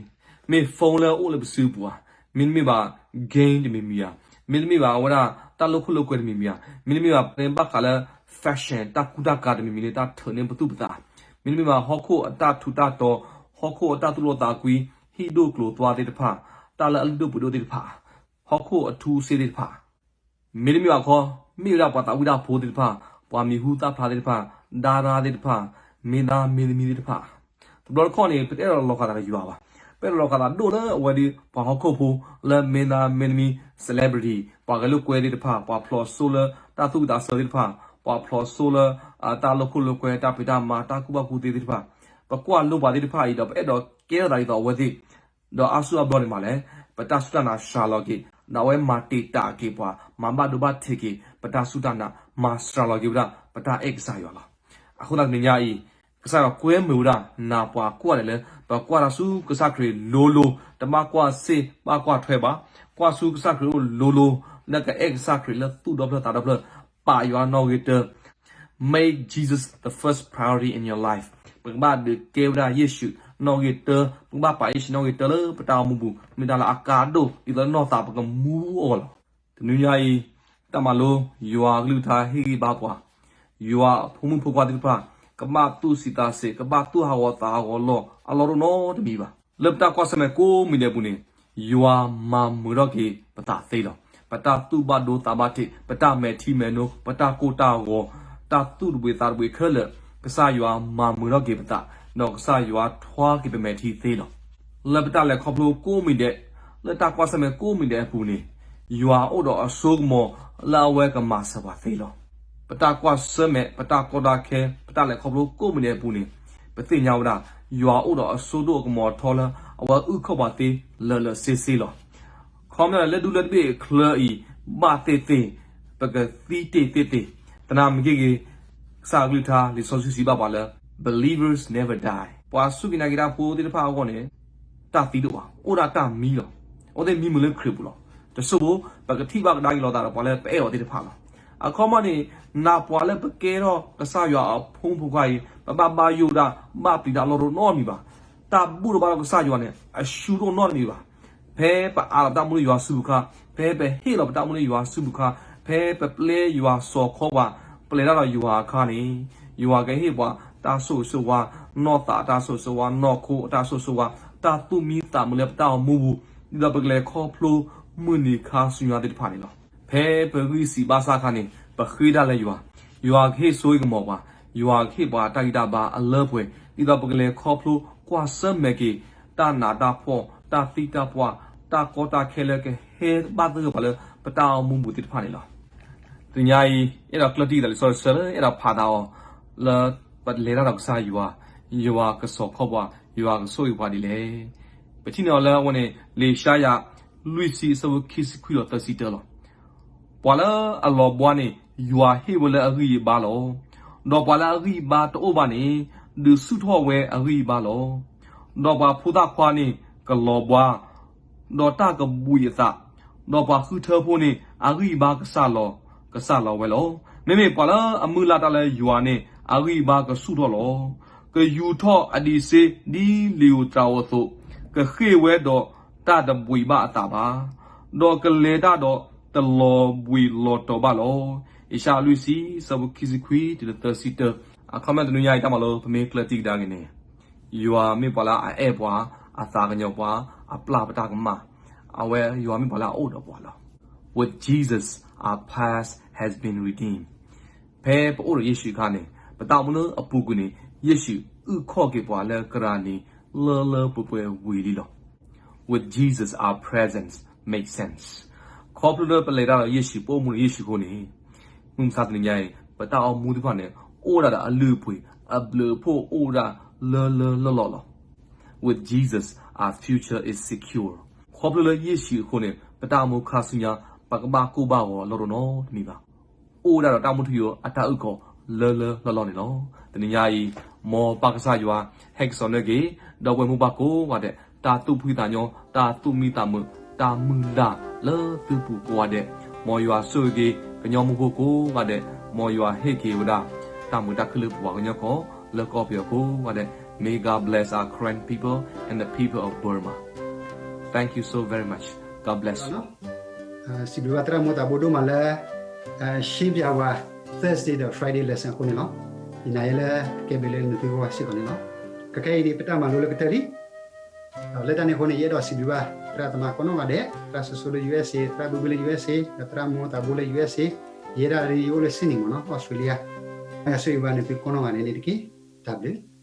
မ့ၢ် phone လၢအအိၣ်လၢပစုပူၤဧါ, မ့တမ့ၢ်ဘၣ် game တမံၤမံၤဧါ, မ့တမ့ၢ်ဘၣ်အဝဲဒၣ်တၢ်လိာ်ခိၣ်လိာ်ကွဲတမံၤမံၤဧါ, မ့တမ့ၢ်ဘၣ်ပှၤန့ၣ်ဘၣ်ဃးလၢ fashion တၢ်ကူတၢ်ကၤတမံၤမံၤလၢတၢ်ထုးန့ၢ်ပသူၣ်ပသး, မ့တမ့ၢ်ဘၣ်ဟီၣ်ခိၣ်အတၢ်ထူးတၢ်တီၤ, ဟီၣ်ခိၣ်အတၢ်သူၣ်လီသးကွံ, ဟံၣ်ဒိၣ်ကျိၤသွါသ့ၣ်တဖၣ်, တၢ်လၢအလုၢ်ဒိၣ်ပှ့ၤဒိၣ်သ့ၣ်တဖၣ်, ဟီၣ်ခိၣ်အထူအစ့သ့ၣ်တဖၣ် မ့တမ့ၢ်ဘၣ်ခီ, မ့ၢ်ဝဲဒၣ်ပှၤသးဝံၣ်တၢ်ဖိသ့ၣ်တဖၣ်, ပှၤမံၤဟူသၣ်ဖျါသ့ၣ်တဖၣ်, ဒါရါသ့ၣ်တဖၣ်, မ့ၢ်ဒါမ့တမံၤသ့ၣ်တဖၣ်, တဘျီတခီၣ်န့ၣ် ပတအဲၣ်ဒိးလီၤဂာ်သးဒီးယွၤဘၣ်. ပအဲၣ်ဒိးလီၤဂာ်သးဒိၣ်လၢအဝဲဒီး ပှၤဟီၣ်ခိၣ်ဖိလၢမ့ဒါမ့တမံၤ celebrity, ပှၤဂဲၤလိာ်ကွဲသ့ၣ်တဖၣ်, ပှၤဖျိးစိလၢတၢ်သူၣ်ဝံၣ်သးဆၢသ့ၣ်တဖၣ်, ပှၤဖျိးစိလၢ တၢ်လိာ်ခိၣ်လိာ်ကွဲ, တၢ်ဖံးတၢ်မၤ, တၢ်ကူၣ်ဘၣ်ကူၣ်သ့သ့ၣ်တဖၣ်, ပကွၢ်လိပှၤသ့ၣ်တဖၣ်အံၤဒီး ပအဲၣ်ဒိးကဲထီၣ်သးဒ်သိးအဝဲသ့ၣ်, ဒီးအါစုအါဘျီန့ၣ်မးလဲၣ်, ပတၢ်စူၢ်တၢ်နာ်စှၤလီၤက့ၤ, ဒီးအဝဲမၤတံာ်တာ်က့ၤပှၤ, မၤဘၣ်ဒိဘၣ်ထံးက့ၤ ပတၢ်စူၢ်တၢ်နာ်, မၤစှၤလီၤက့ၤဝဲဒၣ် ပတၢ်အဲၣ်ကစၢ်ယွၤလီၤ. အဃိသတးတနံၤညါအံၤ, ကစၢ်ယွၤကွဲမုာ်ဝဲဒၣ် နၢ်ပှၤကိးဂၤဒဲးလၢ ပကွၢ်တၢ်ဆူကစၢ်ခရံာ်လိၤလိၤ, တဘၣ်ကွၢ်စ့ၢ်ဘၣ်ကွၢ်ထွဲဘၣ်, ကွၢ်ဆူကစၢ်ခရံာ်အိၣ်လိၤလိၤ, လၢကအဲၣ်ကစၢ်ခရံာ်လၢသူၣ်ဒီဖျၢၣ်သးဒီဖျၢၣ်, ပာ်ယွၤနီၣ်ဂံၢ်တၢ Make Jesus the first priority in your life. ပကဘၣ်ဒုးကဲဝဲဒၣ်ယ့ၣ်ၡူးနီၣ်ဂံၢ်တၢ, ပကဘၣ်ပာ်ယ့ၣ်ၡူးနီၣ်ဂံၢ်တၢလၢပတၢ်အိၣ်မူပူၤ, မ့ၢ်တၢ်လၢအကါဒိၣ် ဒ်သိးနီၢ်သးပကမူအီၤလီၤ. တနံၤညါအံၤ, တၢ်မၤလိ, ယွၤအကလုၢ်ကထါဟ့ၣ်ဂံၢ်ဘါပှၤ, ယွၤအဖိမုၣ်ဖိခွါသ့ၣ်တဖၣ်, ကဘၣ်သူၣ်ဆံးသးဆံး, ကဘၣ်သူၣ်ဟးဂီၤသးဟးဂီၤလီၢ်အလီၢ်တအိၣ်နီတမံၤဘၣ်. လၢပတၢ်ကွၢ်ဆၢၣ်မဲာ်ကိးမံၤဒဲးအပူၤန့ၣ်, ယွၤမၤမုာ်ထီၣ်က့ၤပသးသ့လီၤ. ပတၢ်သူၣ်ဘၣ်ဒိသးဘၣ်ထံး, ပတၢ်မဲာ်ထံမဲာ်နိ, ပတၢ်ကိၢ်တၢ်ဂီၤ, တၢ်သူၣ်တဘှံးသးတဘှံးခဲလၢာ်, ကစၢ်ယွၤမၤမုာ်ထီၣ်က့ၤပသး, ဒီးကစၢ်ယွၤထွါက့ၤပမဲာ်ထံသ့လီၤ. လၢပတၢ်လဲၤခီဖျိကိးမံၤဒဲး, လၢတၢ်ကွၢ်ဆၢၣ်မဲာ်ကိးမံၤဒဲးအပူၤန့ၣ်, ယွၤအိၣ်ဒီးအစိကမီၤလၢအဝဲကမၤစၢၤပှၤသ့လီၤ. ပတၢ်ကွၢ်ဆၢၣ်မဲာ်, ပတၢ်ကီတၢ်ခဲ, ပတၢ်လဲၤခီဖျိကိးမံၤဒဲးအပူၤန့ၣ်, ပသ့ၣ်ညါဝဲဒၣ်, ယွၤအိၣ်ဒီးအစိဒိၣ်အကမီၤထီလၢအဝဲအုၣ်ခီၣ်ပှၤသ့လၢာ်လၢာ်ဆ့ဆ့လီၤ. ခီပညီန့ၣ် လၢဒူလၢတဘ့ၣ်အချၢအံၤ, ဘၣ်သ့ၣ်သ့ၣ်, ပကသံတ့ၢ်သ့ၣ်သ့ၣ်, သနာ်က့ဂ့ၤ, ကစၢ်အကလုၢ်ကထါလံာ်စီဆှံစံးဘၣ်ပှၤလၢ believers never die. ပှၤစူၢ်က့ၤနာ်က့ၤတၢ်ဖိသ့ၣ်တဖၣ်အဂီၢ်န့ၣ်, တၢ်သံတအိၣ်ဘၣ်, အိၣ်ဒၣ်တၢ်မံလီၤ. အဝဲသ့ၣ်မံမုာ်လၢခရံာ်ပူၤလီၤ. တစိၢ်ဖိ, ပကထံၣ်ဘၣ်ကဒါက့ၤလိာ်သးဒီးပှၤလၢပအဲၣ်အီၤသ့ၣ်တဖၣ်လီၤ. အခီပညီန့ၣ်, နၢ်ပှၤလၢပကဲထီၣ်ကစၢ်ယွၤအဖိမုၣ်ဖိခွါအံၤ, ပဘၣ်ဘၣ်ယိၣ်ဒၣ်, ဘၣ်ပျံၤဒၣ်အလီၢ်တအိၣ်နီတမံၤဘၣ်. တၢ်ဘူၣ်ထီၣ်ဘါထီၣ်ကစၢ်ယွၤန့ၣ် အဆူၣ်တအိၣ်နီတမံၤဘၣ်. ဖဲပအးလီၤပတၢ်မူလၢယွၤစုပူၤအခါ, ဖဲပဟ့ၣ်လီၤပတၢ်မူလၢယွၤစုပူၤအခါ, ဖဲပပျဲယွၤစိာ်ခီပှၤ, ပလဲၤတၢ်ဒီးယွၤအခါန့ၣ်, ယွၤကဟ့ၣ်ပှၤတၢ်ဆိၣ်ဂ့ၤဆိၣ်ဝါ, နီၢ်သးအတၢ်ဆိၣ်ဂ့ၤဆိၣ်ဝါ, နီၢ်ခိအတၢ်ဆိၣ်ဂ့ၤဆိၣ်ဝါ, တၢ်သူၣ်မံသးမုာ်လၢပတၢ်အိၣ်မူပူၤ, ဒ်သိးပကလဲၤခီဖျိမုၢ်နံၤခါဆူညါသ့ၣ်တဖၣ်န့ၣ်လီၤ. ဖဲပဂံၢ်စံးဘါစၢ်အခါန့ၣ်, ပဃ့ဒၣ်လၢယွၤ, ယွၤကဟ့ၣ်ဆိကမီၤပှၤ, ယွၤကဟ့ၣ်ပှၤတၢ်ဂံၢ်တၢ်ဘါအလၢပှဲၤ, ဒ်သိးပကလဲၤခီဖျိကွၢ်ဆၢၣ်မဲာ်က့ၤ တၢ်နးတၢ်ဖှီၣ်, တၢ်သံတၢ်ပှၢ်, တၢ်ကီတၢ်ခဲလၢကဟဲဘၣ်သဂၢၢ်ပှၤလၢပတၢ်အိၣ်မူပူၤသ့ၣ်တဖၣ်န့ၣ်လီၤ. တနံၤညါအံၤ, အဲၣ်ဒိးကျၢၢ်တံၢ်သးလံာ်စီဆှံလၢအဲၣ်ဒိးဖးသးအီၤ, လၢပလဲၤတၢ်ဒီးကစၢ်ယွၤ, ယွၤကစိာ်ခီပှၤ, ယွၤကဆိၣ်ဂ့ၤပှၤဒ်လဲၣ်. ပထံၣ်န့ၢ်အီၤလၢအဝဲန့ၣ် လံာ်ယၡါယၤ လွံၢ်ဆံအဆၢဖိခံဆံခွံဒီးသၢဆံတၢလီၤ. ပှၤလၢအလီၤဘှါန့ၣ် ယွၤဟ့ၣ်ဝဲလၢအဂံၢ်အဘါလီၤ. ဒီးပှၤလၢအဂံၢ်အဘါတအိၣ်ဘၣ်န့ၣ် ဒုးဆူၣ်ထီၣ်ဝဲအဂံၢ်အဘါလီၤ. ဒီးပှၤဖိသၣ်ခွါန့ၣ်ကလီၤဘှါ, ဒီးတၢ်ကဘှံးအသး, ဒီးပှၤဃုထၢဖိန့ၣ် အဂံၢ်အဘါကစၢ်လီၤ, ကစၢ်လီၤဝဲလီၤ. မ့မ့ၢ်ပှၤလၢအမုၢ်လၢ်တၢ်လၢယွၤန့ၣ် အဂံၢ်အဘါကဆူၣ်ထီၣ်လီၤ. ကယူၤထီၣ်အဒံးစ့ဒ်လံာ်ဧိၤတြၤဧိၤအသိး, ကဃ့ၢ်ဝဲဒီးတၢ်တဘှံးဘၣ်အသးဘၣ်, ဒီးကလဲၤတၢ်ဒီးတလီၤဘှံးလီၤတီၤဘၣ်လီၤ. ယၡါယၤလွံၢ်ဆံ အဆၢဖိခံဆံခွံတုၤလၢသၢဆံတၢ, အခီပညီတနံၤညါအံၤ တၢ်မၤလိပမ့ၢ်ကျၢၢ်တံၢ်ကဒါက့ၤန့ၣ်, ယွၤမ့ၢ်ပှၤလၢအအဲၣ်ပှၤ, အသးကညီၤပှၤ, အပျၢ်ပတၢ်ကမၣ်, အဝဲယွၤမ့ၢ်ပှၤလၢအအိၣ်ဒီးပှၤလီၤ. With Jesus, our past has been redeemed. ဖဲပအိၣ်ဒီးယ့ၣ်ၡူးအခါန့ၣ် ပတၢ်အိၣ်မူလၢအပူၤကွံာ်န့ၣ် ယ့ၣ်ၡူးအုၣ်ခီၣ်က့ၤပှၤလၢကရၢနံၤလၢလၢပှဲၤပှဲၤဝံၤလံလီၤ. With Jesus, our presence makes sense. ခီဖျိလၢပလဲၤတၢ်ဒီးယ့ၣ်ၡူး ပအိၣ်မူဒီးယ့ၣ်ၡူးအဃိန့ၣ်, မုၢ်မဆါတနံၤညါအံၤ ပတၢ်အိၣ်မူသ့ၣ်တဖၣ်န့ၣ် အိၣ်ဒၣ်ဒီးအလုၢ်အပှ့ၤ, အဘျုးအဖှိၣ်အိၣ်ဒၣ်လၢလၢလီၢ်လီၢ်လီၤ. With Jesus, our future is secure. ခီဖျိလၢယ့ၣ်ၡူးအဃိန့ၣ် ပတၢ်အိၣ်မူခါဆူညါ ပကဘၣ်ကိၢ်ဘၣ်ဂီၤအလီၢ်တအိၣ်နီတမံၤဘၣ်. အိၣ်ဝဲဒၣ်ဒီးတၢ်မူထူယိာ်အတၢ်အုၣ်ကီၤလၢလၢလီၢ်လီၢ်န့ၣ်လီၤ. တနံၤညါအံၤ, မ်ပၢ်ကစၢ်ယွၤ ဟဲကစီၣ်နၢၣ်က့ၤ ဒီပုၢ်ဝဲၢ်မိၢ်ပၢ်ကိးဂၤဒဲး တၢ်သူၣ်ဖှံသးညီ, တၢ်သူၣ်မံသးမုာ်, တၢ်မုၢ်လၢ်လၢသုပူၤကိးဂၤဒဲး, မ်ယွၤဆိၣ်ဂ့ၤက့ၤ ကညီမုၢ်ဖိကိးဂၤဒဲး, မ်ယွၤဟ့ၣ်က့ၤဝဲဒၣ် တၢ်မုာ်တၢ်ခုၣ်လၢပပှၤကညီကီၢ် လၢကီၢ်ပယီၤကိးဂၤဒဲး. May God bless our Karen people and the people of Burma. Thank you so very much. God bless you. စံးဘျုးဘၣ်သရၣ်မုၣ်သးဘိဒိၣ်မးလၢ ရှင်းပြဝဲ Thursday ဒီး Friday lesson အဃိန့ၣ်လီၤ. ယနာ်ယဲလၢကကဲဘျုးလၢနသုဂီၢ်စ့ၢ်ကီးန့ၣ်လီၤ. ခဲကနံၣ်အံၤန့ၣ် ပတၢ်မၤလိလၢကတၢၢ်လံ. လၢတၢ်န့ၣ်အဃိန့ၣ် ယအဲၣ်ဒိးစံးဘျုးဘၣ်သရၣ်သမါကိးနီၢ်ဂၤဒဲး, သရၣ်စိစိလၢ U S A, သရၣ်ဘုဘုလၢ U S A, ဒီးသရၣ်မိၢ်သးဘိလၢ U S A, ယဲဒၣ်လၢယအိၣ်လၢ Sydney မ့ၢ်နီၤ, Australia. ယွၤဆိၣ်ဂ့ၤဘၣ်နသုကိးနီၢ်ဂၤဒဲးန့ၣ်တက့ၢ်. တၢ်ဘျုး.